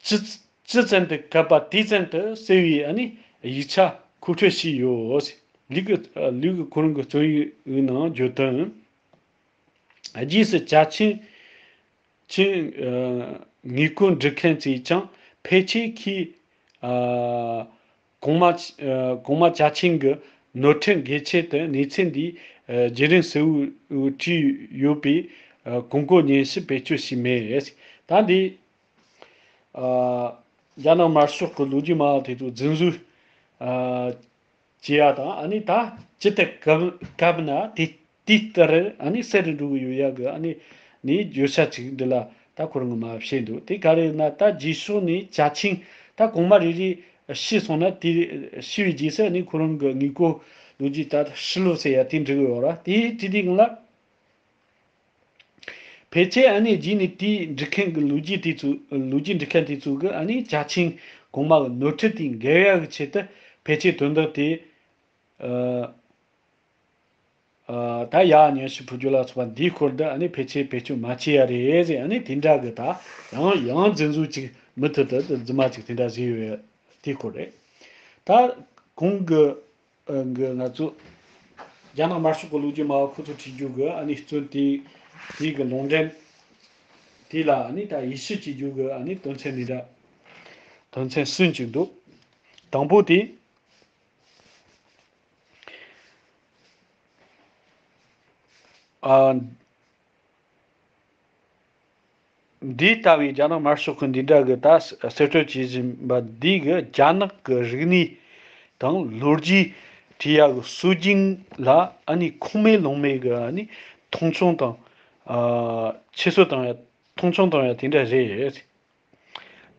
ཇི་ཇི་ཙམ་དུ་གབ་པ་དེ་ཙམ་དུ་གསལ་བའི་ཨ་ནི་ཡིག་ཆ་མཁོ་སྤྲོད་བྱས་ཡོད། ལུག་ལུག་ཁོ་རང་གི་རྩོམ་ཡིག་ནང་བརྗོད་དོན། རྗེས་སུ་ཅ་ཆིང་ཆིང་ངེས་སྐོར་འབྲི་མཁན་ཚོས་ཀྱང་ཕལ་ཆེར་ཁོས་གོང་མ་གོང་མ་ཅ་ཆིང་གི་ནོར་འཁྲུལ་འགེལ་ཆེད་དུ་གནས་ཚུལ་འདིའི་བརྒྱུད་རིམ་གསལ་བོ་བྲིས་ཡོད་པའི་གོང་བཀོད་སྙན་ཞུ་བེད་སྤྱོད་བྱས་མེད། ད་འདི་རྒྱ་ནག་དམར་ཤོག་གི་ལོ་རྒྱུས་མ་དེ་ཚོ་རྫུན་བཟོ་བྱེད་ཡ་དང་ཨ་ནི་ད་ཇི་ལྟར་གབ་གབ་ན་དེ་དེ་ལྟར་ཨ་ནི་གསལ་དུ་འགྲོ་གི་ཡོད་ཡ་གི་ཨ་ནི་ནི་བརྗོད་བྱ་ཅིག་འདི་ལ་ད་ཁོ་རང་གི་མ་བཤད་འདུག་དེ་ག་རེ་ན་ད་རྗེས་ཕྱོགས་ནས་ཅ་ཆིང་ད་གོང་མ་རེ་རེ་ཤི་སོང་ན་དེ་ཤི་བའི་རྗེས་སུ་ཨ་ནི་ཁོ་རང་གི་དངོས་པོ་ལོ་རྒྱུས་ད་ཤི་ལོ་ཟེར་ཡ་དེ་འབྲི་གི་ཡོད་ར། དེ་བྲིས་དུས་སྒང་ལ། ཕལ་ཆེར་ཨ་ནི་རྗེས་ནས་དེའི་འབྲི་མཁན་གྱི་ལོ་རྒྱུས་དེ་ཚོ་ལོ་རྒྱུས་འབྲི་མཁན་དེ་ཚོ་གིས་ཨ་ནི་ཅ་ཆིང་གོང་མ་གི་ནོར་འཁྲུལ་དེ་འགེལ་ཡག་གི་ཆེད་དུ་ཕལ་ཆེར་དོན་དག་དེ་ཨ་ཨ་ད་ཡག་སྙན་ཞུ་ཕུལ་རྒྱུ་ལ་སོགས་པ་འདིའི་སྐོར་དུ་ཨ་ནི་ཕལ་ཆེར་བེད་སྤྱོད་མ་བྱས་ཡ་རེད་ཟེར། ཨ་ནི་དེ་འདྲ་གི་ད་ཡང་ཡང་རྫུན་བཟོ་ཅིག་མུ་མཐུད་དུ་རྫུན་མ་ཅིག་དེ་འདྲ་བཟོས་ཡོད་དེའི་སྐོར་རེད། ད་གོང་གི་གི་ང་ཚོ་རྒྱ་ནག་དམར་ཤོག་གི་ལོ་རྒྱུས་སྨྲ་བ་ཁོ་ཚོ་བྲིས་རྒྱུ་གི་ཨ་ནི་རྩོམ་དེ་དེ་གི་ལུང་འདྲེན་ དེ་ལ་ཨ་ནི་ད་ཡིད་ཆེས་བྱེད་རྒྱུ་གི་ཨ་ནི་དོན་ཚན་འདི་འདྲ། དོན་ཚན་གསུམ་ཅིག་འདུག། དང་པོ་དེ། ཨ། འདི་ལྟ་བུའི་རྒྱ་ནག་དམར་ཤོག་གི་འདི་འདྲ་གི་ད་གསེད་བཀྲོལ་བྱེད་བཞིན་པ་འདི་གི་རྒྱ་ནག་གི་རིག་གནས་དང་ལོ་རྒྱུས་བྲིས་ཡག་གི་སྲོལ་རྒྱུན་ལ་ཨ་ནི་ཁུངས་མེད་ལུང་མེད་གི་ཨ་ནི་མཐོང་ཆུང་དང་། ཨ། ཁྱད་གསོད་བཏང་ཡ། མཐོང་ཆུང་བཏང་ཡ་དེ་འདྲ་རེད།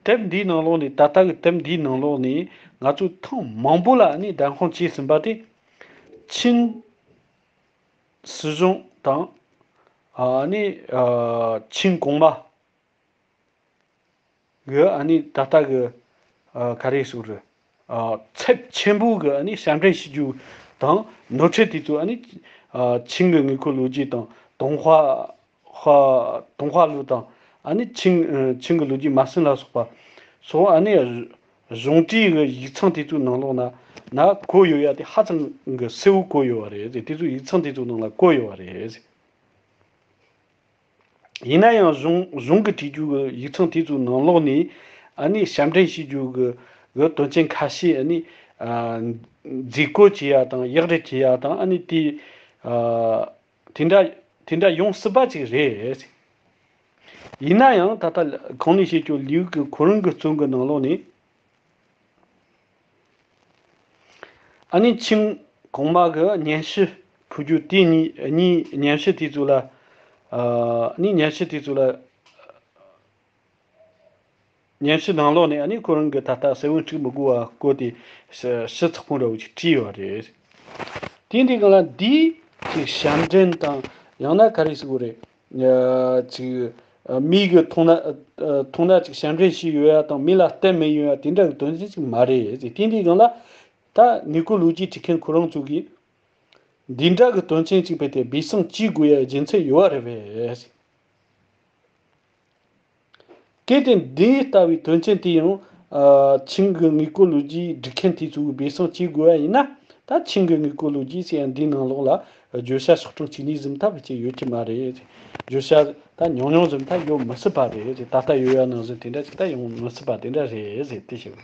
དེབ་འདིའི་ནང་ལོགས་ནས། ད་ལྟ་གི་དེབ་འདིའི་ནང་ལོགས་ནས་ང་ཚོས་ཐེངས་མང་པོ་ལ་ཨ་ནི་བདམས་ཁོངས་བྱས་ཟིན་པ་དེ། ཆིང་སྲིད་གཞུང་དང་། ཨ་ནི། ཨ། ཆིང་གོང་མ་གི་ཨ་ནི་ད་ལྟ་གི། ཨ། ག་རེ་ཟེར་དགོས་རེད། ཨ། ཚབས་ཆེན་པོ་གི་ཨ་ནི་ཞབས་འདྲེན་བྱེད་རྒྱུ་དང་ནོར་འཁྲུལ་དེ་ཚོ་ཨ་ནི། ཨ། ཆིང་གི་དངོས་པོ་ལོ་རྒྱུས་དང་ཏུན་ཧྭ། ཧྭ། ཏུན་ཧྭ་ལུགས་དང་ཨ་ནི་ཆིང་། ཨ། ཆིང་གི་ལོ་རྒྱུས་མ་ཟིན་ལ་སོགས་པ་སོགས་ཨ་ནི་གཞུང་འབྲེལ་གྱི་ཡིག་ཚང་དེ་ཚོའི་ནང་ལོགས་ན་ན་བཀོད་ཡོད་ཡ་དེ་ཧ་ཅང་གི་གསལ་བོ་བཀོད་ཡོད་པ་རེད། དེ་ཚོའི་ཡིག་ཚང་དེ་ཚོའི་ནང་ལ་བཀོད་ཡོད་པ་རེད། ཡིན་ན་ཡང་གཞུང་གཞུང་གི་བྲིས་རྒྱུ་གི་ཡིག་ཚང་དེ་ཚོའི་ནང་ལོགས་ནས་ཨ་ནི་ཞབས་འདྲེན་བྱེད་རྒྱུ་གི་གི་དོན་ཚན་ཁ་ཤས་ཨ་ནི། ཨ། མཛུབ་བཀོད་བྱེད་ཡ་དང་གཡག་རེ་བྱེད་ཡ་དང་ཨ་ནི་དེ། ཨ། དེ་འདྲ་དེ་འདྲ་ཡོང་སྲིད་པ་ཅིག་རེད། ཡིན་ན་ཡང་ད་ལྟ་གོང་ནས་བཤད་རྒྱུ་ལིའུ་གི་ཁོ་རང་གི་རྩོམ་གི་ནང་ལོགས་ནས། ཨ་ནི་ཆིང་གོང་མ་གི་སྙན་ཞུ་ཕུལ་རྒྱུ་དེ་གཉིས་གཉིས་སྙན་ཞུ་དེ་ཚོ་ལ། ཨ་ནི་སྙན་ཞུ་དེ་ཚོ་ལ། སྙན་ཞུ་ནང་ལོགས་ནས་ཨ་ནི་ཁོ་རང་གི་ད་ལྟ་གསལ་བོ་འཁྲིག་མི་དགོས་པ་བཀོད་དེ་ཞུ་ཞུ་ཚགས་པོ་འདྲ་བོ་ཅིག་བྲིས་ཡོད་རེད། དེ་འདི་གང་ལ་འདིའི་ཅིག་ཞབས་འདྲེན་དང་ཡང་ན་ག་རེ་ཟེར་དགོས་རེད། ཨ། ཅིག་མི་གི་མཐོང་ན་མཐོང་ན་ཅིག་ཞབས་འདྲེན་བྱས་ཡོད་ཡ་དང་མི་ལ་བསྟན་མེད་ཡོད་ཡ་དེ་འདྲ་གི་དོན་ཚན་ཅིག་མ་རེད། དེ་འདི་གང་ལ་ད་དངོས་པོ་ལོ་རྒྱུས་བྲིས་མཁན་ཁོ་རང་ཚོ་གིས་འདི་འདྲ་གི་དོན་ཚན་ཅིག་བེད་དེ་སྦས་གསང་བྱེད་དགོས་ཡ་རྒྱུ་མཚན་ཡོད་པ་རེད་པས། གལ་ཏེ་འདི་ལྟ་བུའི་དོན་ཚན་དེ་ཡང་། ཨ། ཆིང་གི་དངོས་པོ་ལོ་རྒྱུས་སྒྲིག་མཁན་དེ་ཚོས་སྦས་གསང་བྱེད་དགོས་པ་ཡིན་ན། ད་ཆིང་གི་དངོས་པོ་ལོ་རྒྱུས་ཟེར་ཡ་འདིའི་ནང་ལོགས་ལ་བརྗོད་བྱ་སོགས་གྲངས་གཅིག་གཉིས་ཟིན་ཐབས་ཅིག་ཡོད་ཀྱི་མ་རེད། བརྗོད་བྱ་ད་ཉུང་ཉུང་ཟིན་ཐབས་ཡོད་མི་སྲིད་པ་རེད། ད་ལྟ་ཡོད་ཡ་ནང་བཞིན་དེ་འདྲ་ཅིག་ད་ཡོང་མི་སྲིད་པ་དེ་འདྲ་རེད་ཟེར་དེ་བཤད།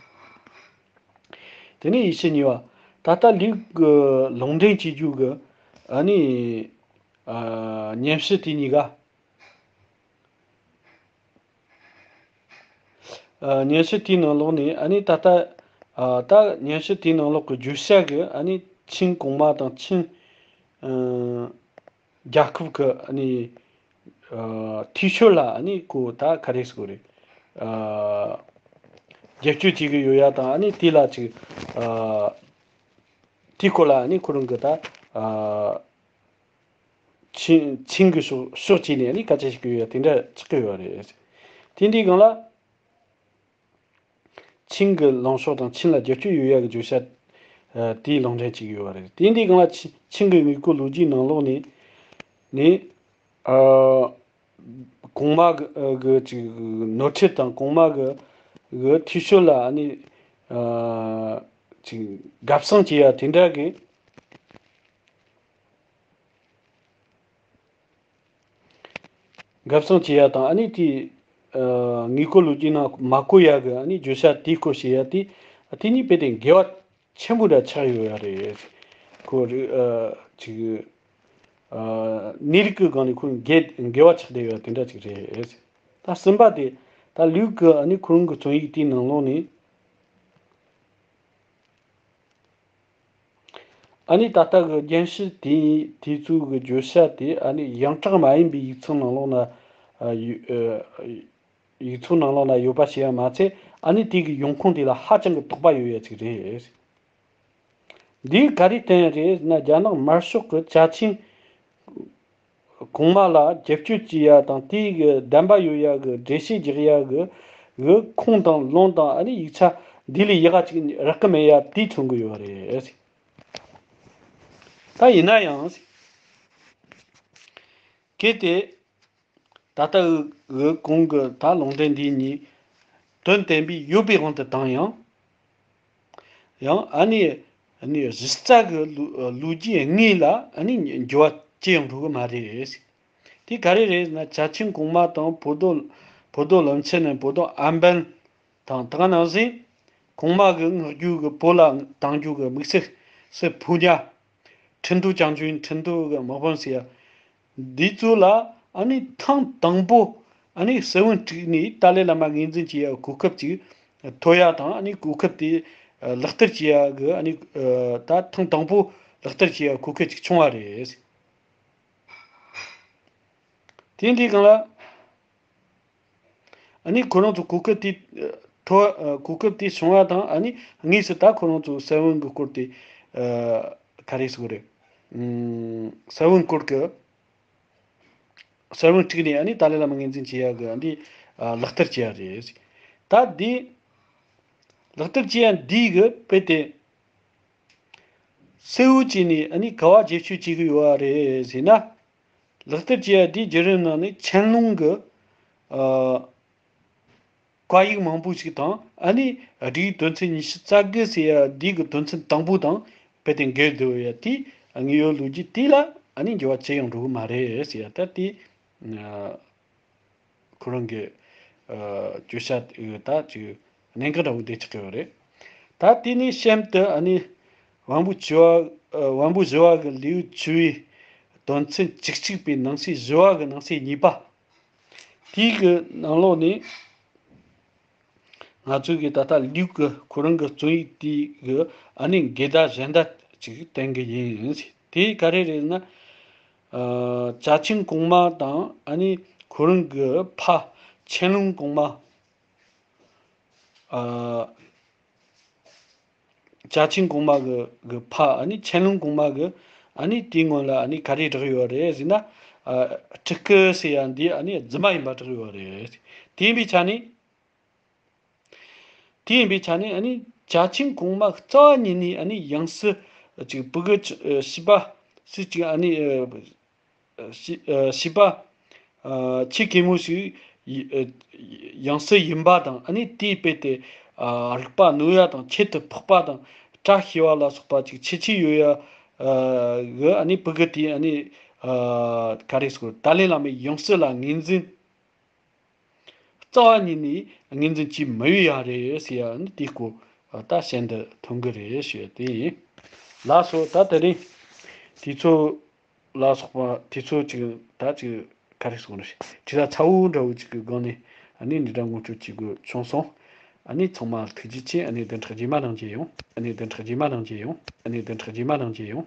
དེ་ནས་ཡིག་ཆ་གཉིས་པ། ད་ལྟ་ལིའུ་གི་ལུང་འདྲེན་བྱེད་རྒྱུ་གི་ཨ་ནི། ཨ། སྙན་ཞུ་དེ་གཉིས་ཀ། ཨ། སྙན་ཞུ་དེའི་ནང་ལོགས་ནས་ཨ་ནི་ད་ལྟ། ཨ། ད་སྙན་ཞུ་དེའི་ནང་ལོགས་ཀྱི་བརྗོད་བྱ་གི་ཨ་ནི་ཆིང་གོང་མ་དང་ཆིང་། ཨ། རྒྱལ་ཁབ་ཀྱི་ཨ་ནི། ཨ། འཐུས་ཤོར་ལ་ཨ་ནི་ཁོ་ད་ག་རེ་ཟེར་དགོས་རེད། ཨ། རྒྱབ་སྐྱོར་བྱེད་ཀྱི་ཡོད་ཡ་དང་ཨ་ནི་དེ་ལ་ཅིག། ཨ། དེའི་སྐོར་ལ་ཨ་ནི་ཁོ་རང་གི་ད། ཨ། ཆིང་ཆིང་གི་ཕྱོགས་ཕྱོགས་གཅིག་ནས་ཨ་ནི་སྐད་ཆ་བཤད་ཀྱི་ཡོད་ཡ་དེ་འདྲ་ཆགས་ཀྱི་ཡོད་རེད། དེ་འདྲའི་སྒང་ལ། ཆིང་གི་ལངས་ཕྱོགས་དང་ཆིང་ལ་རྒྱབ་སྐྱོར་ཡོད་ཡ་གི་བརྗོད་བྱ། ཨ། དེའི་ལུང་འདྲེན་བྱེད་ཀྱི་ཡོད་པ་རེད། དེ་འདི་སྒང་ལ་ཆི་ཆིང་གི་དངོས་པོ་ལོ་རྒྱུས་ནང་ལོགས་ནས་ནས། ཨ། གོང་མ་གི་གི་ཅིག་ནོར་འཁྲུལ་དང་གོང་མ་གི་གི་འཐུས་ཤོར་ལ་ཨ་ནི། ཨ། ཅིག་དགའ་བསུ་བྱེད་ཡ་དེ་འདྲ་གི། དགའ་བསུ་བྱེད་ཡ་དང་ཨ་ནི་དེ། ཨ། དངོས་པོ་ལོ་རྒྱུས་ནང་མ་བཀོད་ཡ་གི་ཨ་ནི་བརྗོད་བྱ་དེ་བཀོད་བྱེད་ཡ་དེ། དེ་གཉིས་དཔེ་དེ་འགལ་བ་ཆེན་པོ་འདྲ་ཆགས་ཡོད་ཡ་རེད། ཁོ་རི། ཨ། ཅིག། ཨ། གནས་ལུགས་ཀྱི་སྒང་ནས་ཁོ་འགལ་འགལ་བ་ཆགས་བསྡད་ཡོད་ཡ་དེ་འདྲ་ཅིག་རེད། ད་གསུམ་པ་དེ། ད་ལིའུ་གི་ཨ་ནི་ཁོ་རང་གི་རྩོམ་ཡིག་དེའི་ནང་ལོགས་ནས། ཨ་ནི་ད་ལྟ་གི་སྙན་ཞུ་དེ་དེ་ཚོའི་གི་བརྗོད་བྱ་དེ་ཨ་ནི་ཡོངས་གྲགས་མ་ཡིན་པའི་ཡིག་ཚང་ནང་ལོགས་ན། ཨ། ཡོད། ཨ། ཡིག་ཚང་ནང་ལོགས་ན་ཡོད་པ་ཞིག་ཡང་མ་ཚད། ཨ་ནི་དེ་གི་ཡོང་ཁུངས་དེ་ལ་ཧ་ཅང་གི་དོགས་པ་ཡོད་ཡ་ཅིག་རེད། འདིས་ག་རེ་བསྟན་ཡ་རེད་ན། རྒྱ་ནག་དམར་ཤོག་གི་ཅ་ཆིང་གོང་མ་ལ་རྒྱབ་སྐྱོར་བྱེད་ཡ་དང་དེའི་གི་བདེན་པ་ཡོད་ཡ་གི་འགྲེལ་བཤད་རྒྱག་ཡ་གི་གི་ཁུངས་དང་ལུང་དང་ཨ་ནི་ཡིག་ཆ་འདི་ལས་ཡག་ག་ཅིག་རག་གི་མེད་ཡ་དེ་མཚོན་གི་ཡོད་རེད། ད་ཡིན་ན་ཡང་། གལ་ཏེ། ད་ལྟ་འུ་གོང་གི་ད་ལུང་འདྲེན་འདི་གཉིས་དོན་བསྟན་པའི་ཡོད་པའི་དབང་དུ་བཏང་ཡང་། ཡང་ཨ་ནི་ཨ་ནི་གཞི་རྩ་གི་ལོ་ལོ་རྒྱུས་དངོས་ལ་ཨ་ནི་འགྱུར་བ་ཅི་ཡང་འགྲོ་གི་མ་རེད། དེ་ག་རེ་རེད་ཟེར་ན། ཅ་ཆིང་གོང་མ་དང་བོ་དོ་བོ་དོ་ལོན་ཚེ་ནས་བོ་དོ་ཨན་པན་དང་དེ་ག་ནང་བཞིན་གོང་མ་གི་ངག་རྒྱུན་གི་བོད་ལ་དང་རྒྱུན་གི་དམིགས་བསལ་སི་ཕུ་ཉ། ཁྲི་འདུ་བྱང་ཆུབ་ཁྲི་འདུ་གི་དམག་དཔོན་ཟེར་ཡ། འདི་ཚོ་ལ་ཨ་ནི་ཐེངས་དང་པོ་ཨ་ནི་སི་བོན་དཀྲུགས་ནས་ཏཱ་ལའི་བླ་མ་ངོས་འཛིན་བྱེད་ཡ་གོ་སྐབས་ཅིག་ཐོབ་ཡ་དང་། ཨ་ནི་གོ་སྐབས་དེ་ལག་བསྟར་བྱེད་ཡ་གི་ཨ་ནི་ད་ཐེངས་དང་པོ་ལག་བསྟར་བྱེད་ཡ་གོ་སྐབས་ཅིག་བྱུང་བ་རེད། དེ་འདི་སྒང་ལ། ཨ་ནི་ཁོ་རང་ཚོ་གོ་སྐབས་དེ་ཐོབ། གོ་སྐབས་དེ་བྱུང་བ་དང་། ཨ་ནི་དངོས་སུ་ད་ཁོ་རང་ཚོ་སི་བོན་གྱི་སྐོར་དེ་ག་རེ་ཟེར་དགོས་རེད། སི་བོན་སྐོར་གྱི་སི་བོན་དཀྲུགས་ནས་ཨ་ནི་ཏཱ་ལའི་བླ་མ་ངོས་འཛིན་བྱེད་ཡ་གི་ཨ་འདི་ལག་བསྟར་བྱེད་ཡ་རེད། ད་འདི་ལག་བསྟར་བྱེད་ཡ་འདི་གི་དཔེ་དེ། གསལ་བོ་བྱས་ནས་ཨ་ནི་ག་བ་རྒྱབ་སྐྱོར་བྱེད་ཀྱི་ཡོད་པ་རེད་ཟེར་ན། ལག་བསྟར་བྱེད་ཡ་དེའི་བརྒྱུད་རིམ་ནང་ནས་ཆན་ལུང་གི་ཨ་བཀའ་ཡིག་མང་པོ་ཞིག་དང་། ཨ་ནི་སྒྲིག་དོན་ཚན་ཉི་ཤུ་རྩ་དགུ་ཟེར་ཡ་འདི་གི་དོན་ཚན་དང་པོ་དང་རྦད་དེ་འགལ་འདུག་ཡ་དེ། དངོས་ཡོད་ལོ་རྒྱུས་དེ་ལ་ཨ་ནི་འགྱུར་བ་ཅི་ཡང་འགྲོ་གི་མ་རེད་ཟེར་ཡ། ད་དེ་ཨ་ཁོ་རང་གི་ཨ་བརྗོད་བྱ་དེ་ད་ཅིག་གནད་འགག་འདྲ་བོ་འདི་ཆགས་ཀྱི་ཡོད་རེད། ད་དེ་ནས་གཤམ་དུ་ཨ་ནི་དབང་པོ་བཅུ་བ། ཨ་དབང་པོ་བཞི་བ་གི་ལེའུ་བཅུ་བའི་དོན་ཚན་བཅུ་གཅིག་པའི་ནང་གསེས་བཞི་བ་གི་ནང་གསེས་གཉིས་པ། དེའི་གི་ནང་ལོགས་ནས་ང་ཚོས་གི་ད་ལྟ་ལུགས་ཀྱི་ཁོ་རང་གི་རྩོམ་ཡིག་དེའི་གི་ཨ་ནི་འགལ་ཟླ་གཞན་དག་ཅིག་བསྟན་གི་ཡིན། དེ་ག་རེ་རེད་ན། ཨ་ཅ་ཆིང་གོང་མ་དང་ཨ་ནི་ཁོ་རང་གི་ཕ་ཆན་ལུང་གོང་མ། ཨ་ཅ་ཆིང་གོང་མ་གི་གི་ཕ་ཨ་ནི་ཆན་ལུང་གོང་མ་གི་ཨ་ནི་དེའི་སྔོན་ལ་ཨ་ནི་ག་རེ་བསྒྲགས་ཡོད་རེད་ཟེར་ན། ཨ་སྤྲུལ་སྐུ་ཟེར་ཡ་འདི་ཨ་ནི་རྫུན་མ་ཡིན་པ་བསྒྲགས་ཡོད་རེད། དེ་ཡིན་པའི་ཆ་ནས། དེ་ཡིན་པའི་ཆ་ནས་ཨ་ནི་ཅ་ཆིང་གོང་མ་རྩ་བ་ཉིད་ནས་ཨ་ནི་ཡང་སྲིད་ཅིག་ཕྲུ་གུ་བྱིས་པ་སྲིད་ཅིག་ཨ་ནི་བྱིས་བྱིས་པ་ཆེ་གེ་མོ་ཞིག་ཡང་སྲིད་ཡིན་པ་དང་། ཨ་ནི་དེའི་དཔེ་དེ་རིག་པ་རྣོ་ཡ་དང་ཁྱད་དུ་འཕགས་པ་དང་བཀྲ་ཤིས་པ་ལ་སོགས་པ་ཅིག་ཁྱད་ཆོས་ཡོད་ཡ་གི་ཨ་ནི་ཕྲུ་གུ་དེ་ཨ་ནི་ག་རེ་ཟེར། ཏཱ་ལའི་བླ་མའི་ཡང་སྲིད་ལ་ངོས་འཛིན། རྩ་བ་ཉིད་ནས་ངོས་འཛིན་བྱེད་མི་འོས་ཡ་རེད་ཟེར་ཡ་ནི་དེའི་སྐོར་ད་གཞན་དུ་ཐོན་གི་རེད་ཞུ་ཡ་དེ་ཡིན། ལགས་སོ། ད་དེ་རིང་དུས་ཚོད་ལ་སོགས་པ་དུས་ཚོད་ཅིག་ད་ཅིག་ག་རེ་ཟེར་དགོས་རེད། དྲི་ཟ་ཚ་བོ་འདྲ་བོ་ཅིག་གི་སྒང་ནས་ཨ་ནི་འདི་འདྲ་ངོ་སྤྲོད་བྱེད་དགོས་བྱུང་སོང་། ཨ་ནི་ཚང་མ་ཐུགས་རྗེ་ཆེ། ཨ་ནི་བདུན་ཕྲག་རྗེས་མ་ནང་མཇལ་ཡོང་། ཨ་ནི་བདུན་ཕྲག་རྗེས་མ་ནང་མཇལ་ཡོང་། ཨ་ནི་བདུན་ཕྲག་རྗེས་མ་ནང་མཇལ་ཡོང་།